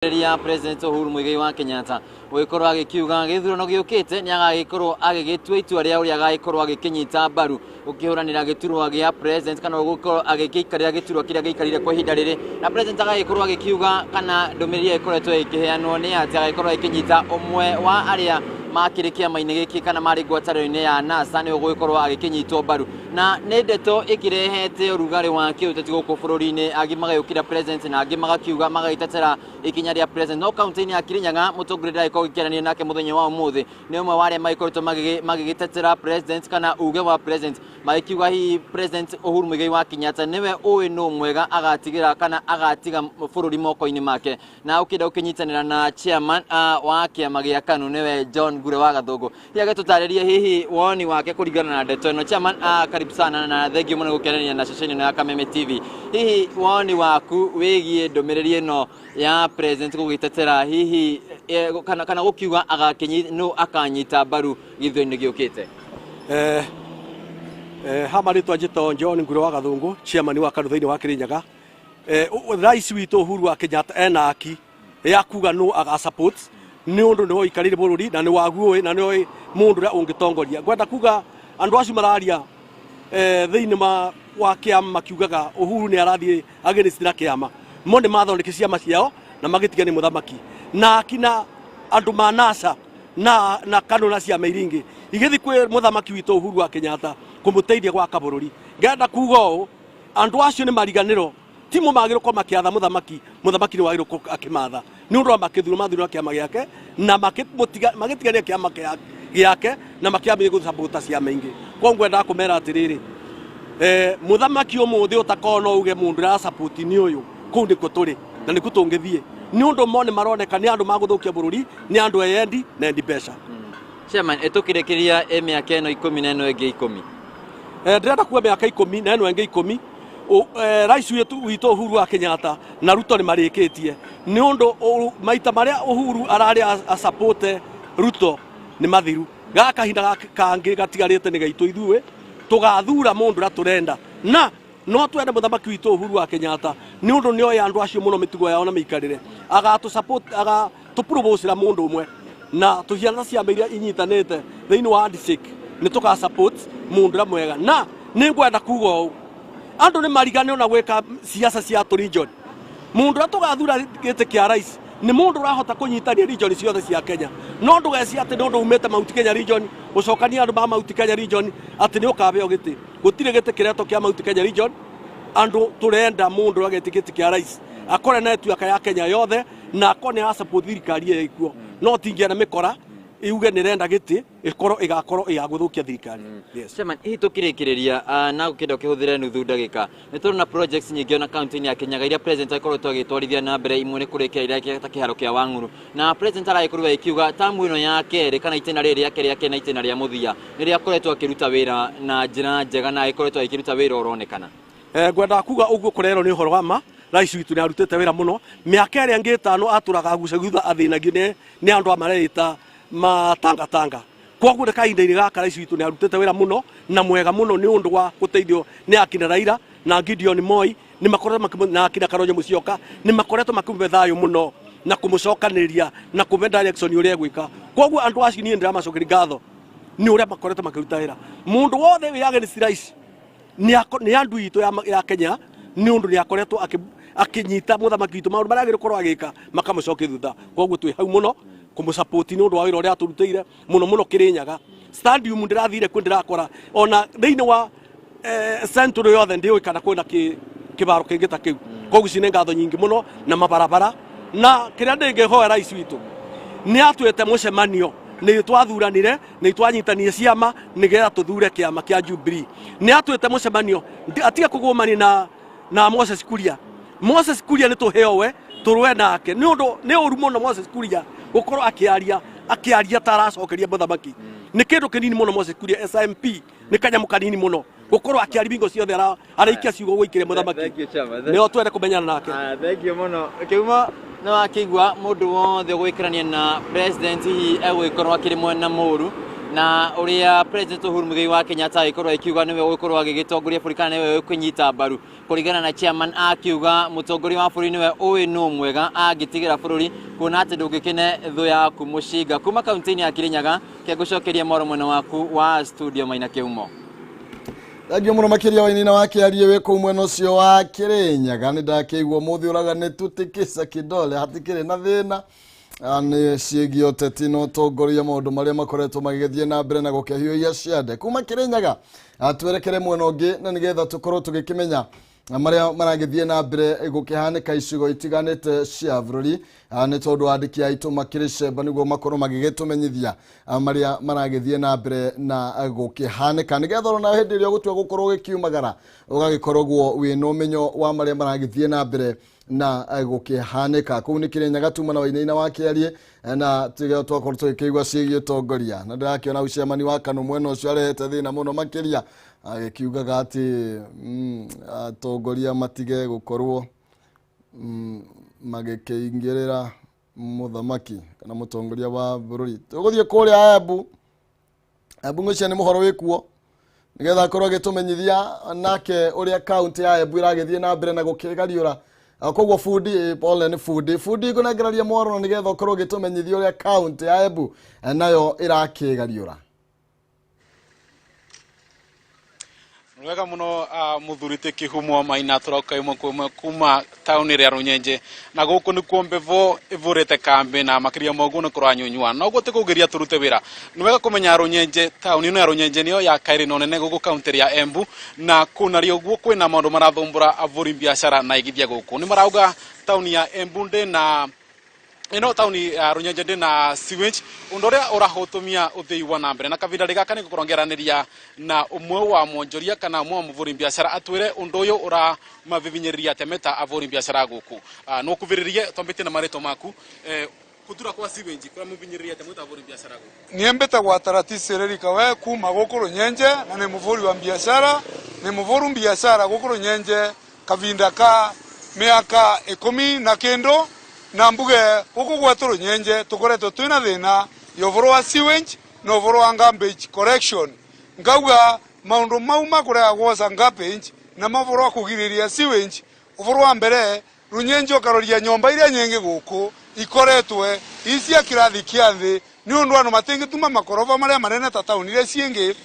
Ya President Uhuru Muigai wa Kenyatta gũgĩkorwo agĩkiuga gĩthurano gĩũkĩte nĩ agagĩkorwo agĩgĩtua itua rĩa ũrĩa agagĩkorwo agĩkĩnyita mbaru gũkĩhũranĩra gĩturwa gĩa president kana gũkorwo agĩgĩikarĩra gĩturwa kĩrĩa gĩikarire kwa ihinda rĩrĩ. Na president agagĩkorwo agĩkiuga kana ndũmĩrĩri ĩrĩa ĩkoretwo ĩkĩheanwo nĩ atĩ agagĩkorwo agĩkĩnyita ũmwe wa arĩa makĩrĩ kĩama-inĩ gĩkĩ kana marĩ ngwatanĩro-inĩ ya NASA nĩ ũgũgĩkorwo agĩkĩnyitwo mbaru. Na nĩ ndeto ĩkĩrehete ũrugarĩ wa kĩũteti gũkũ bũrũri-inĩ, angĩ magagĩũkĩra president na angĩ magakiuga magagĩtetera ikinya rĩa president. No kaunti-inĩ ya Kirinyaga, mũtongoria ndagĩkorwo gĩkĩaranĩria nake mũthenya wa ũmũthĩ nĩ ũmwe wa arĩa magĩkoretwo magĩgĩtetera president kana uge wa president, magĩkiuga hihi President Uhuru Muigai wa Kenyatta nĩwe ũĩ nũ mwega agatigĩra kana agatiga bũrũri moko-inĩ make. Na ũkĩenda gũkĩnyitanĩra na chairman wa kĩama gĩa KANU, nĩwe John Ngure wa Gathũngũ, hihi agĩtũtarĩrie hihi woni wake kũringana na ndeto ĩno. Chairman, karibu sana na thengiũ mũno gũkenerania na ceceni ĩno ya Kameme TV. Hihi woni waku wĩgiĩ ndũmĩrĩri ĩno ya president gũgĩtetera hihi kana gũkiuga agakinyi nũ akanyita mbaru gĩthurano-inĩ gĩũkĩte? Hama rĩtwa njĩtagwo John Ngure wa Gathũngũ, chairman wa KANU thĩinĩ wa Kirinyaga. Rais witũ Uhuru wa Kenyatta ena haki ya kuga nũ aga support, nĩ ũndũ nĩwe ũikarĩire bũrũri na nĩ waguĩ na nĩoĩ mũndũ ũrĩa ũngĩtongoria. Ngwenda kuga andũ acio mararia thĩinĩ wa kĩama makiugaga Uhuru nĩ arathiĩ against na kĩama, mo nĩ mathondeke ciama ciao na magĩtiga nĩ mũthamaki na akina andũ ma NASA na KANU na ciama iria ingĩ igĩthiĩ kwĩ mũthamaki witũ Uhuru wa Kenyatta kũmũteithia gwaka bũrũri. Ngenda kuga ũũ, andũ acio nĩ mariganĩro, ti mo magĩrĩirwo gũkorwo makĩatha mũthamaki, mũthamaki nĩ wagĩrĩirwo gũkorwo akĩmatha, nĩ ũndũ wa makĩthura mathura kĩama gĩake na magĩtigania kĩama gĩake na makĩambĩrĩria gũcabũta ciama ingĩ. Koguo ngwendaga kũmera atĩrĩrĩ, mũthamaki ũmũthĩ ũtakorwo no uge mũndũ ũrĩa arasupport nĩ ũyũ, kũu nĩkuo tũrĩ na nĩkuo tũngĩthiĩ, nĩ ũndũ mo nĩ maroneka nĩ andũ magũthũkia bũrũri, nĩ andũ eyendi na endi mbeca. Chairman, ĩtũkĩrĩkĩria mĩaka ĩno 10 na ĩno ĩngĩ 10. Ndĩrenda kuga mĩaka 10 na ĩno ĩngĩ 10, rais witũ Uhuru wa Kenyatta na Ruto nĩ marĩkĩtie, nĩ ũndũ maita marĩa Uhuru ararĩ asupporte Ruto nĩ mathiru. Gaka kahinda kangĩ gatigarĩte nĩ gaitũ ithuĩ tũgathura mũndũ ũrĩa tũrenda, na no twende mũthamaki witũ Uhuru wa Kenyatta, nĩ ũndũ nĩ oĩ andũ acio mũno, mĩtugo yao na mĩikarĩre, agatũ support, agatũpropose mũndũ ũmwe na tũhiana ciama iria inyitanĩte thĩinĩ wa handshake nĩ tũga support mũndũ ũrĩa mwega. Na nĩ ngwenda kuga ũũ, andũ nĩ mariganĩrwo na gwĩka siasa cia tũ region. Mũndũ ũrĩa tũgathura gĩtĩ kĩa rais nĩ mũndũ ũrahota kũnyitania region ciothe cia Kenya. No ndũgeci atĩ nĩ ũndũ umĩte Mount Kenya region ũcokanie andũ ma Mount Kenya region atĩ nĩ ũkabeo gĩtĩ. Gũtirĩ gĩtĩ kĩretwo kĩa Mount Kenya region. Andũ tũrenda mũndũ ũrĩa agĩte gĩtĩ kĩa rais akore network ya Kenya yothe na akorwo nĩ arasupport thirikari ĩyo ĩkuo, no tingĩenda mĩkora iuge nĩ ĩrenda gĩtĩ ĩkorwo ĩgakorwo ya gũthũkia thirikari. Yes. Chairman, hihi tũkĩrĩkĩrĩria na gũkĩenda ũkĩhũthĩre nuthu ndagĩka, nĩ tũrona projects nyingĩ ona kaunti-inĩ ya Kirinyaga iria president akoretwo agĩtwarithia na mbere. Imwe nĩ kũrĩkĩra iria ta kĩharo kĩa Wang'uru, na president aragĩkorirwo agĩkiuga tamu ĩno ya kerĩ kana itĩna rĩrĩ rĩa kerĩ rĩa kerĩ na itĩna rĩa mũthia nĩ rĩakoretwo akĩruta wĩra na njĩra njega na agĩkoretwo agĩkĩruta wĩra ũronekana. Ngwendaga kuga ũguo kũrerwo nĩ ũhoro wa ma, rais witũ nĩ arutĩte wĩra mũno. Mĩaka ĩrĩa ĩngĩ 5 atũraga agucagia thutha, athĩnagio nĩ andũ a mareĩta matangatanga. Koguo nĩ kahinda-inĩ gaka rais witũ nĩ arutĩte wĩra mũno na mwega mũno, nĩ ũndũ wa gũteithio nĩ akina Raila na Gideon Moi, nĩ makoretwo na akina Kalonzo Musyoka, nĩ makoretwo makĩmũhe thayũ mũno na kũmũcokanĩrĩria na kũmũhe direction ũrĩa egwĩka. Koguo andũ acio niĩ ndĩramacokeria ngatho nĩ ũrĩa makoretwo makĩruta wĩra. Mũndũ wothe wĩ against rais nĩ andũ itũ ya Kenya, nĩ ũndũ nĩ akoretwo akĩnyita mũthamaki witũ maũndũ marĩa agĩrĩirwo gũkorwo agĩka makamũcokia thutha. Koguo twĩ hau mũno kũmũsupport nĩ ũndũ wa wĩra ũrĩa atũrutĩire mũno mũno Kirinyaga. Stadium ndĩrathire kwĩ ndĩrakora ona thĩinĩ wa central yothe ndiũĩ kana kwĩna kĩbaro kĩngĩ ta kĩu. Koguo ici nĩ ngatho nyingĩ mũno na mabarabara. Na kĩrĩa ndĩngĩhoya rais witũ nĩ atwĩte mũcemanio, nĩ twathuranire, nĩ twanyitanie ciama nĩgetha tũthure kĩama kĩa Jubilee. Nĩ atwĩte mũcemanio atige kũgũmania na Moses Kuria. Moses Kuria nĩ tũheo we tũrũe nake, nĩ ũndũ nĩ ũru mũno Moses Kuria gũkorwo akĩaria ta aracokeria mũthamaki. Nĩ kĩndũ kĩnini mũno Moses Kuria SMP, nĩ kanyamũ kanini mũno gũkorwo akĩaria bingo ciothe araikia ciugo gũikĩria mũthamaki. Thank you, Chairman. Nĩo twende kũmenyana nake. Thank you mũno. Kĩumo nĩ wakĩigua mũndũ wothe gwĩkĩrania na president hihi egũgĩkorwo akĩrĩ mwena mũru. Na ũrĩa President Uhuru Muigai wa Kenyatta agĩkorwo akiuga nĩwe ũgũkorwo agĩgĩtongoria bũrũri kana nĩwe ũkũnyita mbaru. Kũringana na chairman, akiuga mũtongoria wa bũrũri nĩwe ũĩ nũ mwega angĩtigĩra bũrũri, kuona atĩ ndũngĩkĩne thũ yaku mũcinga. Kuma kaunti-inĩ ya Kirinyaga, kengũcokeria mwaro mwena waku wa studio, Maina Kĩhumo. Thank you mũno makĩria, Wainina wa Kĩarie, wĩ kũu mwena ũcio wa Kĩrĩnyaga. Nĩ ndakĩigua ũmũthĩ ũraga nĩ tũtikĩca kĩdole, hatikĩrĩ na thĩna. Nĩ ciĩgiĩ ũteti na ũtongoria, maũndũ marĩa makoretwo magĩgĩthiĩ na mbere na gũkĩhiũhia ciande kuma Kĩrĩnyaga. Twerekere mwena ũngĩ na nĩgetha tũkorwo tũgĩkĩmenya marĩa maragĩthiĩ na mbere gũkĩhanĩka icigo itiganĩte cia bũrũri. Nĩ tondũ andĩki aitũ makĩrĩ cemba nĩguo makorwo magĩgĩtũmenyithia marĩa maragĩthiĩ na mbere na gũkĩhanĩka, nĩgetha ona hĩndĩ ĩrĩa ũgũtua gũkorwo ũgĩkiumagara ũgagĩkoragwo wĩna ũmenyo wa marĩa maragĩthiĩ na mbere na gũkĩhanĩka kũu. Nĩ Kĩrĩnyaga tuma na Wainaina wa Kĩarie, na tiga twakorwo tũgĩkĩigua ciĩgiĩ ũtongoria, na ndĩrakĩona ũcemani wa Kanu mwena ũcio arehete thĩna mũno makĩria, agĩkiugaga atĩ atongoria matige gũkorwo magĩkĩingĩrĩra mũthamaki kana mũtongoria wa bũrũri. Tũgũthiĩ kũrĩa Embu. Embu ngwĩciria nĩ mũhoro wĩkuo, nĩgetha akorwo agĩtũmenyithia nake ũrĩa kaunti ya Embu ĩragĩthiĩ na mbere na gũkĩgariũra. Koguo bundi, pole, nĩ bundi, bundi ngũnengereria mworo na nĩgetha ũkorwo ũgĩtũmenyithia ũrĩa kaunti ya Embu nayo ĩrakĩgariũra. Wega muno, muthuri ti Kihumo Maina. Turoka imwe kwa imwe kuma tauni ria Runyenje, na guku nikuo mbevo ivurite kambi, na makiria ma uguo ni kuranyunyua na uguo tikugiria turute wira. Ni wega kumenya Runyenje, tauni ino ya Runyenje niyo ya kairi no nene guku kaunti ya Embu, na kunaria uguo kwina maundu marathumbura avuri biashara na igithia guku. Ni marauga tauni ya Embu ndi na ino tauni ya Runyenje ndi na sewage, undu uria urahutumia uthii wa na mbere. Na kavinda gaka ni gukorwo ngiaraniria na umwe wa mwonjoria kana umwe wa muvuri biashara atwire undu uyu uramavivinyiriria atia meta avuri biashara guku. No kuviririe twambitie na maritwa maku. Kutura kwa sewage kuramuvinyiriria atia mwita avuri biashara guku? Niembeta gwa taratisi rerika we kuma guku Runyenje, na ni muvuri wa biashara, ni muvuru biashara guku Runyenje kavinda ka miaka 10 na kendo. Na mbuge guku gwetu Runyenje tukoretwo twina thina ya uvoro wa sewage na uvoro wa garbage collection. Ngauga maundu mau makurega gwoca garbage na mavoro wa kugiriria sewage. Uvoro wa mbere, Runyenje ukaroria nyomba iria nyingi guku ikoretwe cia kirathi kia thi, ni undu andu matingituma makorova maria manene ta tauni iria ciingi,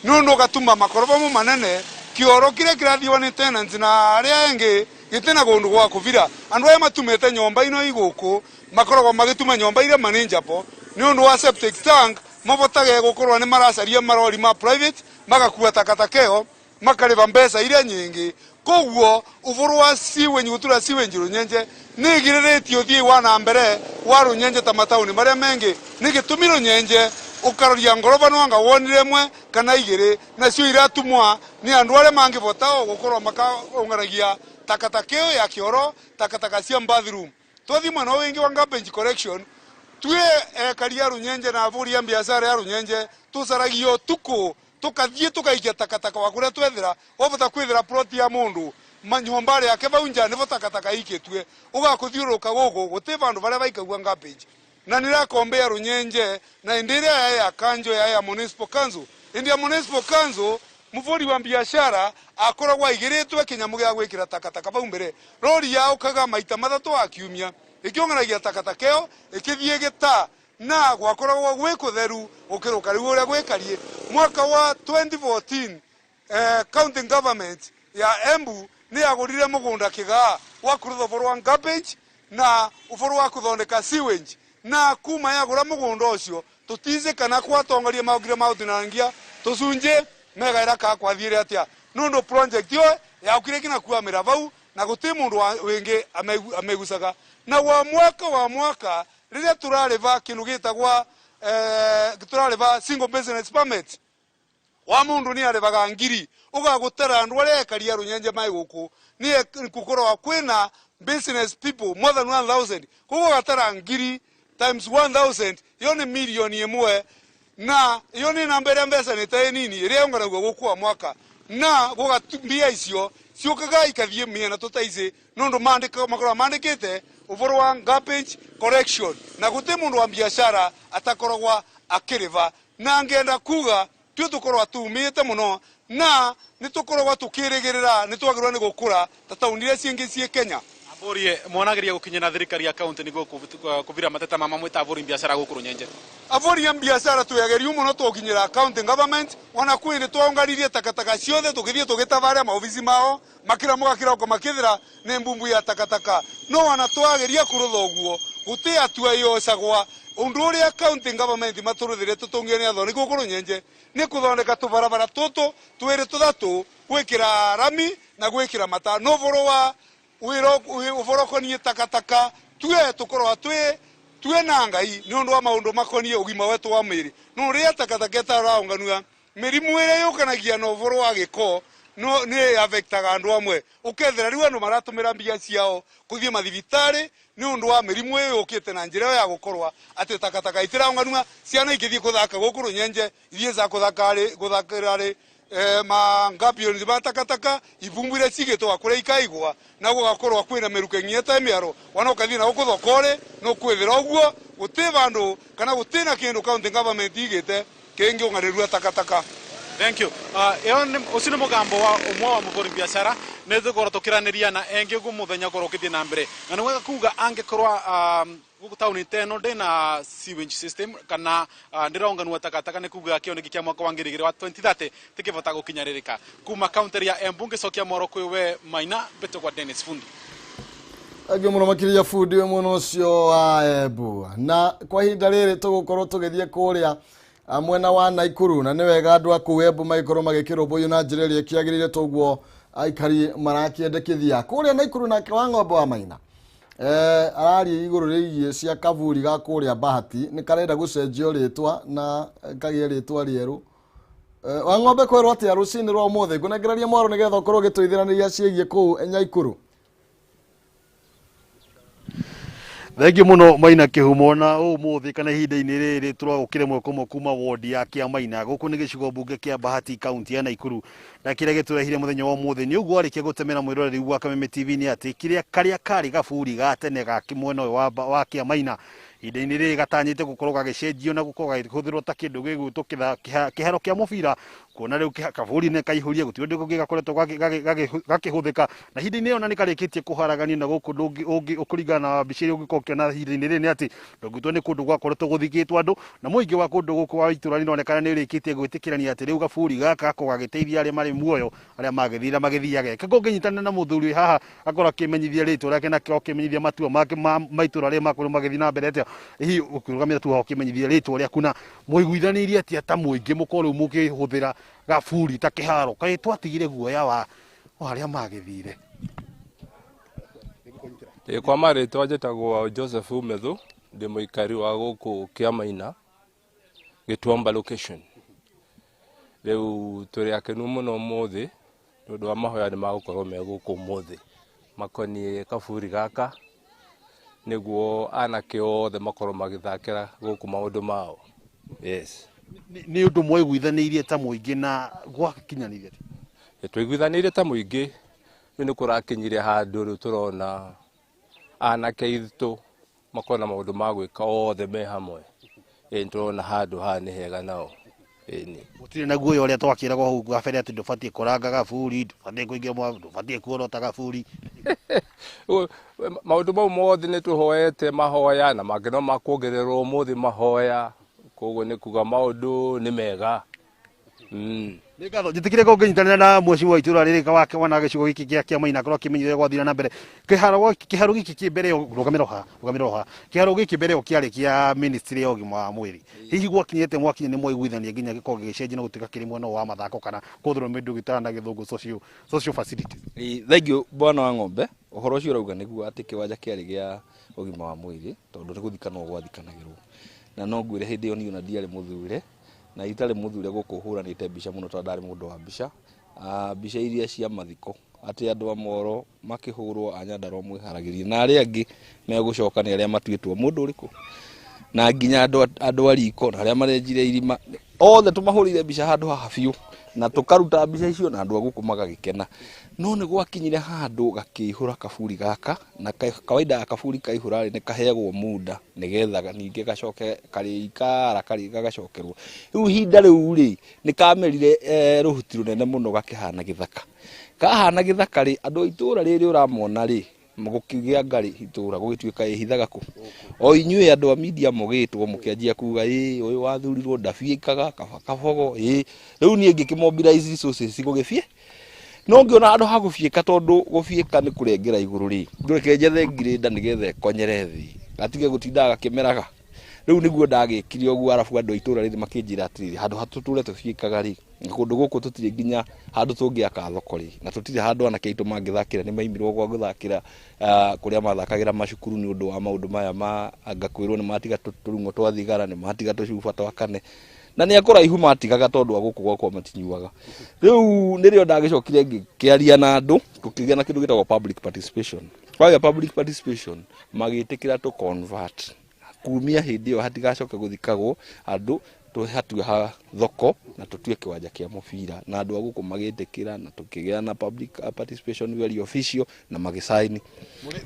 ni undu ugatuma makorova mo manene kioro kiria kirathiwa ni tenants na aria engi gitina kundu gwa kuvira. Andu aya matumite nyomba ino iguku makoragwo magituma nyomba iria manageable ni undu wa septic tank, mabotage gukorwo ni maracaria marori ma private magakua takataka ĩyo, makariba mbeca iria nyingi. Koguo uvuru wa sewage, gutura sewage Runyenje ni igiriritie uthii wa na mbere wa Runyenje ta matauni maria mengi. Ni gitumi Runyenje ukaroria ngoroba no anga wonire mwe kana igiri, nacio iratumwa ni andu aria mangibota gukorwo makaungaragia takataka ĩyo ya kioro, takataka cia bathroom. Twathi mwena wingi wa garbage collection, twie ekari a Runyenje na avuri a biashara ya Runyenje tucaragio tuku tukathie tukaikia takataka wa kuria twethera. Wabota kwithira plot ya mundu manyomba yake vau nja nivo takataka ikitue, ugakuthiuruka guku guti vandu varia vaikaua garbage. Na nirakombea Runyenje na indi iria ya kanjo ya municipal council, indi ya municipal council muvuri wa biashara akoragwo aigiritwe kinyamu gia gwikira takataka vau mbere. Rori yaukaga maita 3 wa kiumia ikiong'anagia takataka ĩyo ikithie gita, na gwakoragwo gwĩ kũtheru gũkĩrũka rĩu ũrĩa gwĩkarie. Mwaka wa 2014, county government ya Embu nĩ yagũrire mũgũnda kĩgaa wa kũrutha ũboro wa garbage na ũboro wa kũthondeka sewage, na kuma yagũra mũgũnda ũcio tũtice kana gwatongoria maũkire maũtinangia tũcunjĩ megaĩra ka kwathiĩre atĩa, nũndũ project ĩyo yaukire kina kuamĩra vau na gũtĩ mũndũ wĩngĩ amegucaga. Na wa mwaka wa mwaka rĩrĩa tũrarĩva kĩndũ gĩtagwa, tũrarĩva single business permit wa mundu ni arevaga ngiri, ugagutara andu aria ekaria Runyenje mai guku ni gukorwa kwina business people more than 1000. Koguo gatara ngiri times 1000, iyo ni milioni 1, na iyo ni namba ĩrĩa mbeca nĩ ta nini ĩrĩa yonganagio gũkũ wa mwaka, na mbia icio ciũkaga ikathiĩ mĩena tũtaici, nũndũ makoragwo mandĩkĩte ũboro wa garbage collection, na gũtĩ mũndũ wa biashara atakoragwa akĩrĩva. Na ngenda kuga tue tukorwa tumite muno na nitukoragwo tukirigirira nitwagirwo ni gukura ta tauni iria ciingi ciĩ Kenya. Amborie mwanageria gukinyana thirikari ya kaunti niguo kuvira mateta mama mwita avuri biashara guku Runyenje. Avuri biashara tuyageria muno tukinyira county government ona kwi ni twaungaririe takataka ciothe tukithie tugitavaria maofisi mao makira mugakira makithira ni mbumbu ya takataka no ona twageria kurutha uguo guti atua yocagwa undu uria county government maturuthire tutungie ni athoni guku Runyenje ni kuthondeka tubarabara tutu twiri tuthatu gwikira rami na gwikira mata no boro wa wiro uborokonie takataka tue tukorwa tue na ngai ni undu wa maundu makonie ugima wetu wa mwiri no ria takataka etaraunganua mirimu iria yukanagia na uboro wa giko no ni affectaga andu amwe ukethera riu andu maratumira mbia ciao kuthie mathibitari ni undu wa mirimu iyo yukite na njira ya gukorwa ati takataka itiraunganua ciana ikithie kuthaka guku Runyenje ithie za kuthakira ri mangapioni ba takataka ibumbire cigitwa kuria ikaigwa na gugakorwa kwina miruke ngieta miaro wana ukathie na guku thokore no kwithira uguo guti bandu kana guti na kindu county government igite kingiunganirua takataka. Thank you. Ucio ni mugambo wa umwe wa muguri biashara ni tukorwo tukiraniria na engi uguo muthenya ukorwo ukithie na mbere na ni wega kuga angikorwa guku tauni teno ndina sewage system kana ndiraunganua takataka ni kuga kioneki kia mwaka wa 2030 wa 2030 tikivota gukinyaririka kuma kaunti ya Embu ngicokia mwaro kwi we Maina mbetagwa Dennis Fundi. Thank you muno makiria Fundi we mwena ucio wa Embu. Na kwa ihinda riri tugukorwo tugithie kuria mwena wa Naikuru na ni wega andu a kuu Embu magikorwo magikirumbuiyo na njira iria ikiagirire toguo aikari marakiendekithia kuria Naikuru. Nake wa ng'ombe wa Maina araria iguru rigie cia kaburi ga kuria Bahati ni karenda gucenjio ritwa na kagie ritwa rieru. Wa ng'ombe kwerwo atia rucini rwa umuthi ngunengereria mwaro nigetha ukorwo ugitwithiraniria ciĩgiĩ kuu Nyaikuru. Thengiũ mũno Maina Kĩhumo na ũmũthĩ kana ihinda-inĩ rĩrĩ tũragũkĩre mweko ũmwe kuma wodi ya Kĩamaina gũkũ nĩ gĩcigo mbunge kĩa Bahati kaunti ya Naikuru na kĩrĩa gĩtũrehire mũthenya wa ũmũthĩ nĩ ũguo arĩkia gũtemera mwĩroreri wa Kameme TV nĩ atĩ kĩrĩa karĩa karĩ gaburi ga tene ga mwena ũyũ wa Kĩamaina ihinda-inĩ rĩrĩ gatanyĩte gũkorwo gagĩcenjio na gũkorwo gagĩhũthĩrwo ta kĩndũ gĩgwĩtwo kĩharo kĩa mũbira kuona rĩu kaburi nĩ kaihũrie gũtirĩ ũndũ kũngĩ gakoretwo gakĩhũthĩka na ihinda-inĩ rĩrĩ ona nĩ karĩkĩtie kũharaganio na gũkũ ũkũringana na mbica ĩrĩa ũngĩkorwo ũkĩona ihinda-inĩ rĩrĩ nĩ atĩ ndũngĩtua nĩ kũndũ gwakoretwo gũthikĩtwo andũ na mũingĩ wa kũndũ gũkũ wa itũũra nĩronekana nĩ ũrĩkĩtie gwĩtĩkĩrania atĩ rĩu gaburi gaka gakorwo gagĩteithia arĩa marĩ muoyo arĩa magĩthire magĩthiage kĩgo ũngĩnyitanĩra na mũthuri haha akorwo akĩmenyithia rĩtwa rĩake na akĩmenyithia matua make ma itũũra rĩrĩa makorwo magĩthiĩ na mbere atĩa hihi ũkĩrũgamĩra tu haha ũkĩmenyithia rĩtwa rĩaku na mũiguithanĩirie atĩa ta mũingĩ mũkorwo rĩu mũkĩhũthĩra gaburi ta kĩharo kaĩ twatigire guoya wa arĩa magĩthire. Kwa marĩtwa njĩtagwo Joseph Methu ndĩ mũikari wa gũkũ Kĩamaina Gĩtuamba location. Rĩu tũrĩ akenu mũno ũmũthĩ nĩ ũndũ wa mahoya nĩ magũkorwo me gũkũ ũmũthĩ makoniĩ kaburi gaka nĩguo anake othe makorwo magĩthakĩra gũkũ maũndũ mao. Yes. Nĩ ũndũ mwaiguithanĩirie ta mũingĩ na gwakinyanĩire atĩa? Twaiguithanĩirie ta mũingĩ rĩu nĩ kũrakinyire handũ rĩu tũrona anake aitũ makorwo na maũndũ ma gwĩka othe me hamwe. Ĩĩ tũrona handũ haha nĩ hega nao. Ĩni. Gũtirĩ na guoya ũrĩa twakĩragwo hau gabere atĩ ndũbatiĩ kũranga gaburi, ndũbatiĩ kũingĩra mwaki, ndũbatiĩ kuorota gaburi. Maũndũ mau mothe nĩ tũhoete mahoya na mangĩ no makuongererwo ũmũthĩ mahoya koguo nĩ kuga maũndũ nĩ mega. Nĩ ngatho njĩtĩkire ko ngĩnyitanĩra na mũciĩ wa itũũra rĩrĩ wake wana gĩcigo gĩkĩ gĩa Kĩamaina akorwo akĩmenyithia gwathira na mbere kĩharo gĩkĩ kĩ mbere ĩyo rũgamĩro haha kĩharo gĩkĩ mbere ĩyo kĩarĩ kĩa ministry ya ũgima wa mwĩrĩ hihi gwakinyĩte mwakinya nĩ mwaiguithania nginya gĩkorwo gĩgĩcenjia na gũtuĩka kĩrĩ mwena wa mathako kana kũhũthĩrwo mĩndũ gĩtara na gĩthũngũ social facilities. Thank you bwana wa ng'ombe ũhoro ũcio ũrauga nĩguo atĩ kĩwanja kĩarĩ gĩa ũgima wa mwĩrĩ tondũ nĩ gũthikanwo gwathikanagĩrwo na no ngwĩre hĩndĩ ĩyo niĩ ona ndiarĩ mũthure na itarĩ mũthure gũkũ hũranĩte mbica mũno tondũ ndarĩ mũndũ wa mbica mbica iria cia mathiko atĩ andũ a Moro makĩhũrwo a Nyandarua mwĩharagĩrie na arĩa angĩ megũcoka nĩ arĩa matuĩtwo mũndũ ũrĩkũ na nginya andũ a riko na arĩa marenjire irima othe tũmahũrĩire mbica handũ haha biũ na tũkaruta mbica icio na andũ a gũkũ magagĩkena No nĩ gwakinyire handũ gakĩihũra kaburi gaka, na kawaida kaburi kaihũra rĩ, nĩ kaheagwo muda nĩgetha ningĩ gacoke karĩikara karĩ gagacokerwo. Rĩu ihinda rĩu rĩ, nĩ kamerire rũhuti rũnene mũno gakĩhana gĩthaka. Kahana gĩthaka rĩ, andũ a itũra rĩrĩ ũramona rĩ, gũkĩgĩa ngarĩ itũra gũgĩtuĩka ĩhithaga kũ. O inyuĩ andũ a media mũgĩtwo mũkĩanjia kuga ĩ ũyũ wathurirwo ndabiĩkaga kaba kabogo ĩ. Rĩu niĩ ngĩkĩ mobilize resources gũgĩbiĩ. No ngĩona handũ ha gũbiĩka, tondũ gũbiĩka nĩ kũrengera igũrũ rĩ, reke njethe ngirĩnda nĩgetha ĩkonyere thĩ, gatige gũtindaga gakĩmeraga. Rĩu nĩguo ndagĩkire ũguo, arabu andũ a itũra rĩrĩ makĩnjĩra atĩrĩrĩ, handũ hatũtũre tũbiĩkaga rĩ, kũndũ gũkũ tũtirĩ nginya handũ tũngĩaka thoko rĩ, na tũtirĩ handũ anake aitũ mangĩthakĩra, nĩ maimirwo gwa gũthakĩra kũrĩa mathakagĩra macukuru nĩ ũndũ wa maũndũ maya ma anga kwĩrwo nĩ matiga tũrung'o twa thigara, nĩ matiga tũcuba twa kane, na nĩ akũraihu matigaga tondũ a gũkũ gwakwa matinyuaga. Rĩu nĩrĩo ndagĩcokire ngĩkĩaria na andũ, tũkĩgĩa na kĩndũ gĩtagwo public participation. Kwagĩa public participation, magĩtĩkĩra tũ convert kumia hĩndĩ ĩyo hatigacoke gũthikagwo andũ, tũhatue ha thoko na tũtue kĩwanja kĩa mũbira, na andũ a gũkũ magĩtĩkĩra, na tũkĩgĩa na public participation very official na magĩcaini.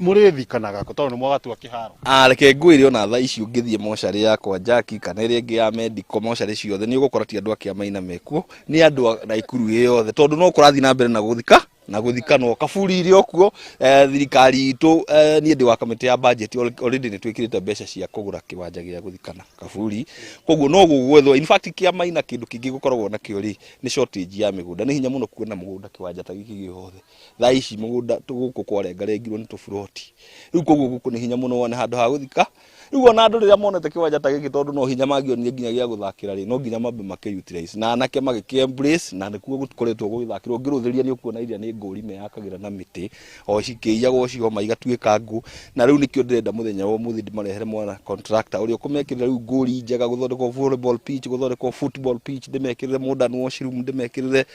Mũrĩthikanaga kũ tondũ nĩ mwagatua kĩharo? Reke ngwĩre, ona thaa ici ũngĩthiĩ mocarĩ yakwa Jackie kana ĩrĩa ĩngĩ ya medical mocarĩ ciothe, nĩ ũgũkora ti andũ a Kĩamaina mekuo, nĩ andũ a Naikuru ĩ yothe, tondũ no kũrathiĩ na mbere na gũthika na gũthikanwo kaburi irĩ o kuo. Thirikari itũ, niĩ ndĩ wa kamĩtĩ ya budget, already nĩ twĩkĩrĩte mbeca cia kũgũra kĩwanja gĩa gũthikana kaburi, koguo no gũgwethwo. In fact, Kĩamaina kĩndũ kĩngĩ gũkoragwo nakĩo rĩ, nĩ shortage ya mĩgũnda. Nĩ hinya mũno kuona mũgũnda kĩwanja ta gĩkĩ gĩothe. Thaa ici mũgũnda gũkũ kwarengarengirwo nĩ tũburoti rĩu, koguo gũkũ nĩ hinya mũno wone handũ ha gũthika. Rĩu ona andũ rĩrĩa monete kĩwanja ta gĩkĩ, tondũ no hinya mangĩonire nginya gĩa gũthakĩra rĩ, no nginya mambe makĩ utilize na anake magĩkĩ embrace, na nĩkuo gũkoretwo gũgĩthakĩrwo. Ũngĩrũthĩria nĩ ũkuona iria nĩ ngũri meyakagĩra na mĩtĩ o cikĩiyagwo cioma igatuĩka ngũ. Na rĩu nĩkĩo ndĩrenda mũthenya wa ũmũthĩ ndĩmarehere mwana contractor ũrĩa ũkũmekĩrĩra rĩu ngũri njega, gũthondekwo volleyball pitch, gũthondekwo football pitch, ndĩmekĩrĩre modern washroom, ndĩmekĩrĩre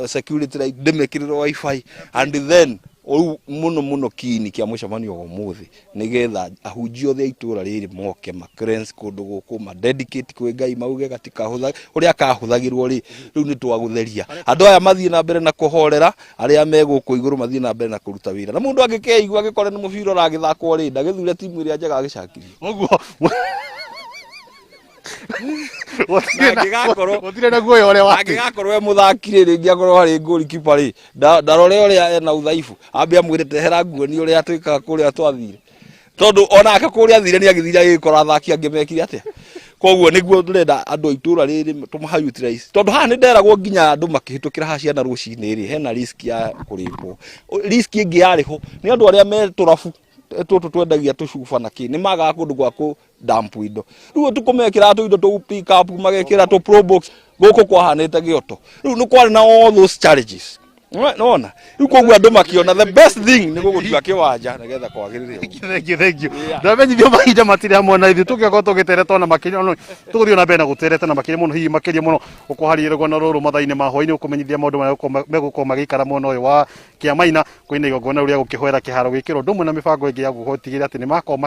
security light, ndĩmekĩrĩre WiFi, and then rĩu mũno mũno kiini kĩa mũcemanio wa ũmũthĩ, nĩgetha ahunjia othe a itũra rĩrĩ moke ma cleanse kũndũ gũkũ, ma dedicate kwĩ Ngai, mauge gatikahũtha ũrĩa kahũthagĩrwo rĩ. Rĩu nĩ twagũtheria, andũ aya mathiĩ na mbere na kũhorera, arĩa me gũkũ igũrũ mathiĩ na mbere na kũruta wĩra, na mũndũ angĩkeigua agĩkore nĩ mũbira ũragĩthakwo rĩ, ndagĩthure timu ĩrĩa njega agĩcangithie. Ũguo gũtirĩ na guoya ũrĩa wake. Angĩgakorwo e mũthaki rĩ, rĩngĩ akorwo harĩ goalkeeper rĩ, ndarore ũrĩa ena udhaifu, ambe amwĩre tehera nguoni ũrĩa twĩkaga kũrĩa twathire, tondũ onake kũrĩa athire nĩ agĩthire agĩkora athaki angĩ mekire atĩa. Koguo nĩguo tũrenda andũ a itũra rĩrĩ tũmaha utilize, tondũ haha nĩ nderagwo nginya andũ makĩhĩtũkĩra haha ciana rũcinĩ rĩ, hena risk ya kũrĩpwo. Risk ĩngĩ yarĩ ho nĩ andũ arĩa me tũrabu tũtũ twendagia tũcuba na kĩ, nĩ magaga kũndũ gwa kũ dump indo. Rĩu ũtukũ mekĩraga tũindo tũu pick up, magekĩra tũ Probox, gũkũ kwahanĩte gĩoto. Rĩu nĩ kwarĩ na all those challenges nona. Rĩu koguo andũ makĩona the best thing nĩ gũgũtua kĩwanja nĩgetha kwagĩrĩre ũguo. Thank you, thank you. Ndamenyithio mahinda matirĩ hamwe na ithuĩ, tũngĩakorwo tũgĩtereta ona makĩria, ona tũgũthiĩ na mbere na gũtereta na makĩria mũno, hihi makĩria mũno ũkũharĩria rũgano rũrũ mathaa-inĩ ma hwaĩ-inĩ, ũkũmenyithia maũndũ marĩa megũkorwo magĩikara mwena ũyũ wa Kĩamaina kwĩna igongona rĩu rĩa gũkĩhoera kĩharo gĩkĩrwo ũndũ ũmwe na mĩbango ĩngĩ ya gũtigĩrĩra atĩ nĩ makorwo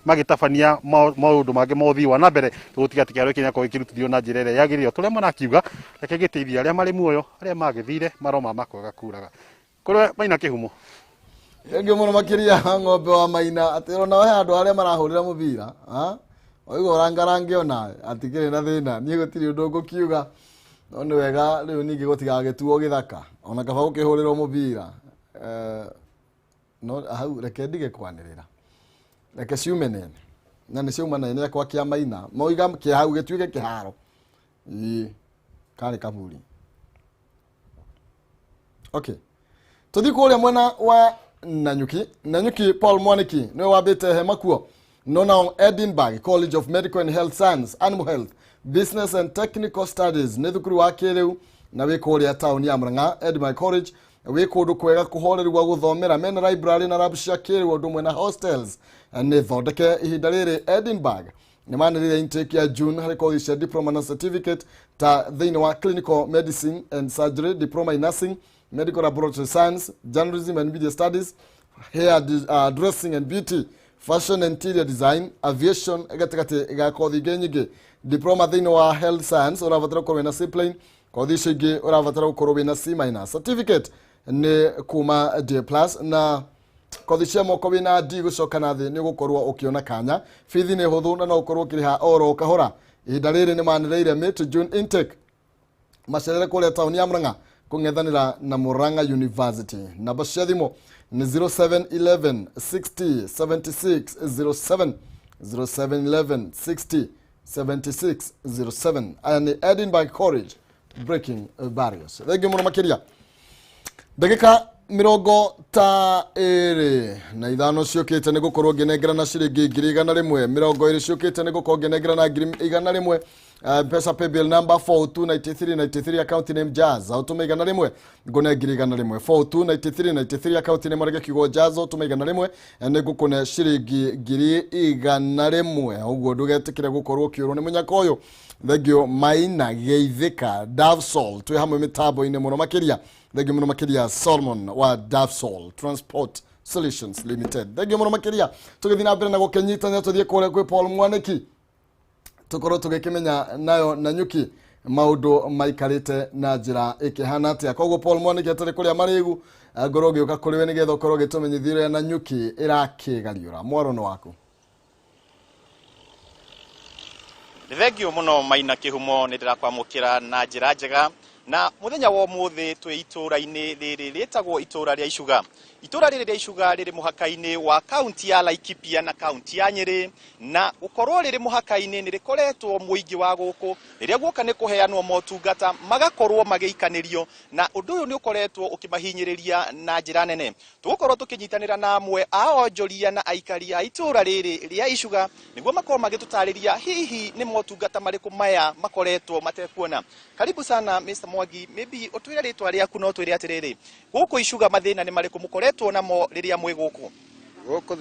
magĩtabania maũndũ mangĩ ma ũthii wa na mbere, gũtiga atĩ kĩharo gĩkĩ gĩakorwo gĩkĩrutithio na njĩra ĩrĩa yagĩrĩire. Tũrĩa marakiuga reke gĩteithie arĩa marĩ muoyo, arĩa magĩthire maroma makwega kuraga kũrĩa Maina Kĩhumo. Thengiũ mũno makĩria, Ng'ombe wa Maina. Atĩ ona he andũ arĩa marahũrĩra mũbira, ha? Oigua ũrangarange onawe atikĩrĩ na thĩna, niĩ gũtirĩ ũndũ ngũkiuga, no nĩ wega rĩu ningĩ gũtigagĩtuo gĩthaka, ona kaba gũkĩhũrĩrwo mũbira. No hau reke ndige kwanĩrĩra, reke ciume nene na nĩ ciauma nene kwa Kĩamaina, moiga kĩhau gĩtuĩke kĩharo. Ĩĩ, karĩ kaburi. Okay, tũthiĩ kũrĩa mwena wa Nanyuki. Nanyuki, Paul Mwaniki nĩwe wambĩte hema kuo. No nao Edinburgh College of Medical and Health Science, Animal Health, Business and Technical Studies nĩ thukuru wa kĩrĩu na wĩ kũrĩa taũni ya Murang'a. Edinburgh College wĩ kũndũ kwega kũhoreru gwa gũthomera, mena library na lab cia kĩrĩu ũndũ ũmwe na hostels nĩ thondeke. Ihinda rĩrĩ Edinburgh nĩ manĩrĩire intake ya June harĩ kothi cia diploma na certificate ta thĩinĩ wa clinical medicine and surgery, diploma in nursing, medical laboratory science, journalism and media studies, hair dressing and beauty, fashion and interior design, aviation, gatagatĩ ga kothi ingĩ nyingĩ. Diploma thĩinĩ wa health science ũrabatara gũkorwo wĩna C plain, kothi icio ingĩ ũrabatara gũkorwo wĩna C minus. Certificate Nĩ kuma D Plus na kothi cia moko wĩna D gũcoka na thĩ, nĩ ũgũkorwo ũkĩona kanya. Bithi nĩ hũthũ na no ũkorwo ũkĩrĩha oro kahora. Ihinda rĩrĩ nĩ manĩrĩire May to June intake. Macerere kũrĩa taũni ya Murang'a kũng'ethanĩra na Murang'a University. Namba cia thimũ nĩ 0711 60 76 07, 0711 60 76 07. Aya nĩ Edinburgh College, breaking barriers. Thengiũ mũno makĩria. Ndagĩka 25 ciũkĩte nĩ gũkorwo ngĩnengerana ciringi 120,000 ciũkĩte, nĩ gũkorwo ngĩnengerana 100,000. Mpesa paybill number 429393, account name Jazz, ũtũme 100 ngũne 100,000. 429393, account name arege kiugo Jazz, ũtũme 100 nĩ ngũkũne ciringi 100,000. Ũguo ndũgetĩkĩre gũkorwo ũkĩũrwo nĩ mũnyaka ũyũ. Thengio Maina Geithĩka Davsol, twĩ hamwe mĩtambo-inĩ mũno makĩria. Thengio mũno makĩria Solomon wa Davsol Transport Solutions Limited, thengio mũno makĩria. Tũgĩthiĩ na mbere na gũkĩnyitania, tũthiĩ kũrĩa kwĩ Paul Mwanĩki, tũkorwo tũgĩkĩmenya nayo na nyuki maũndũ maikarĩte na njĩra ĩkĩhana atĩa. Koguo Paul Mwanĩki atarĩ kũrĩa marĩgu, ngorwo ngĩũka kũrĩ we nĩgetha ũkorwo ũgĩtũmenyithia ũrĩa na nyuki ĩrakĩgariũra. Mwaro nĩ waku. Nĩ thengio mũno Maina Kĩhumo, nĩ ndĩrakwamũkĩra na njĩra njega na mũthenya wa ũmũthĩ twĩ itũũra-inĩ rĩrĩ rĩtagwo itũũra rĩa Icuga. Itũũra rĩrĩ rĩa Icuga rĩrĩ mũhaka-inĩ wa kaunti ya Laikipia na kaunti ya Nyĩrĩ, na gũkorwo rĩrĩ mũhaka-inĩ nĩ rĩkoretwo mũingĩ wa gũkũ rĩrĩa guoka nĩ kũheanwo motungata magakorwo magĩikanĩrio, na ũndũ ũyũ nĩ ũkoretwo ũkĩmahinyĩrĩria na njĩra nene. Tũgũkorwo tũkĩnyitanĩra na amwe a onjoria na aikari a itũũra rĩrĩ rĩa Icuga nĩguo makorwo magĩtũtarĩria hihi nĩ motungata marĩkũ maya makoretwo matekuona. Karibu sana, Mr. Mwangi, maybe ũtwĩre rĩtwa rĩaku no twĩre atĩrĩrĩ, gũkũ Icuga mathĩna nĩ marĩkũ mũkoretwo namo rĩrĩa mwĩ gũkũ? Gũkũ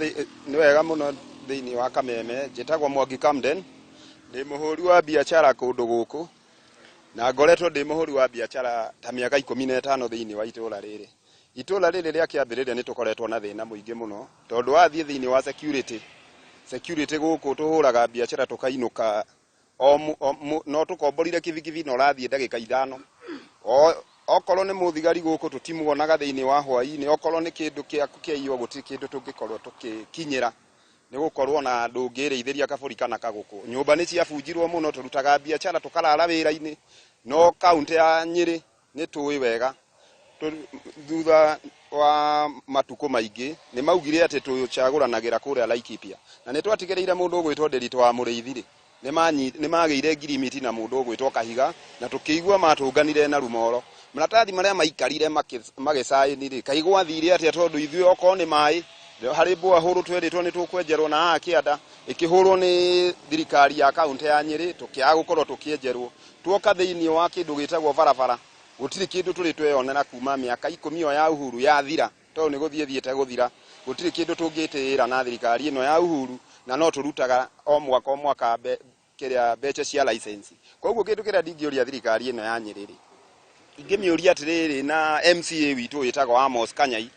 nĩ wega mũno thĩinĩ wa Kameme. Njĩtagwo Mwangi Camden, ndĩ mũhũri wa biacara kũndũ gũkũ na ngoretwo ndĩ mũhũri wa biacara ta mĩaka 15 thĩinĩ wa itũũra rĩrĩ. Itũũra rĩrĩ rĩa kĩambĩrĩria nĩ tũkoretwo na thĩna mũingĩ mũno tondũ wathiĩ thĩinĩ wa security gũkũ tũhũraga biacara tũkainũka o no tũkomborire kibikibi na ũrathiĩ ndagĩka 5. O okorwo nĩ mũthigari gũkũ tũtimuonaga thĩinĩ wa hwaĩ-inĩ, okorwo nĩ kĩndũ kĩaku kĩaiywo gũtirĩ kĩndũ tũngĩkorwo tũkĩkinyĩra nĩ gũkorwo na ndũngĩrĩithĩria kabũri kana kagũkũ. Nyũmba nĩ ciabunjirwo mũno, tũrutaga biacara tũkarara wĩra-inĩ, no kaunti ya Nyĩrĩ nĩ tũĩ wega thutha wa matukũ maingĩ nĩ maugire atĩ tũcagũranagĩra kũrĩa Laikipia na nĩ twatigĩrĩire mũndũ ũgwĩtwo Ndĩritũ wa Mũrĩithi rĩ nĩ magĩire ngirimiti na mũndũ ũgwĩtwo Kahiga na tũkĩigua matũnganire na rumoro maratathi marĩa maikarire magĩcaĩni rĩ kaĩ gwathire atĩa? Tondũ ithuĩ okorwo nĩ maĩ harĩ borehole twerĩtwo nĩ tũkwenjerwo na haha kĩanda ĩkĩhũrwo nĩ thirikari ya kaunti ya Nyĩrĩ, tũkĩaga gũkorwo tũkĩenjerwo. Tuoka thĩinĩ wa kĩndũ gĩtagwo barabara, gũtirĩ kĩndũ tũrĩ tweyonera kuma mĩaka 10 ĩyo ya Uhuru yathira, tondũ nĩ gũthiĩ thiĩte gũthira. Gũtirĩ kĩndũ tũngĩtĩĩra na thirikari ĩno ya Uhuru na no tũrutaga o mwaka o mwaka kĩrĩa mbeca cia license. Koguo kĩndũ kĩrĩa ndingĩũria thirikari ĩno ya Nyĩrĩ rĩ, ingĩmĩũria atĩrĩrĩ, na MCA witũ wĩtagwo Amos Kanyai,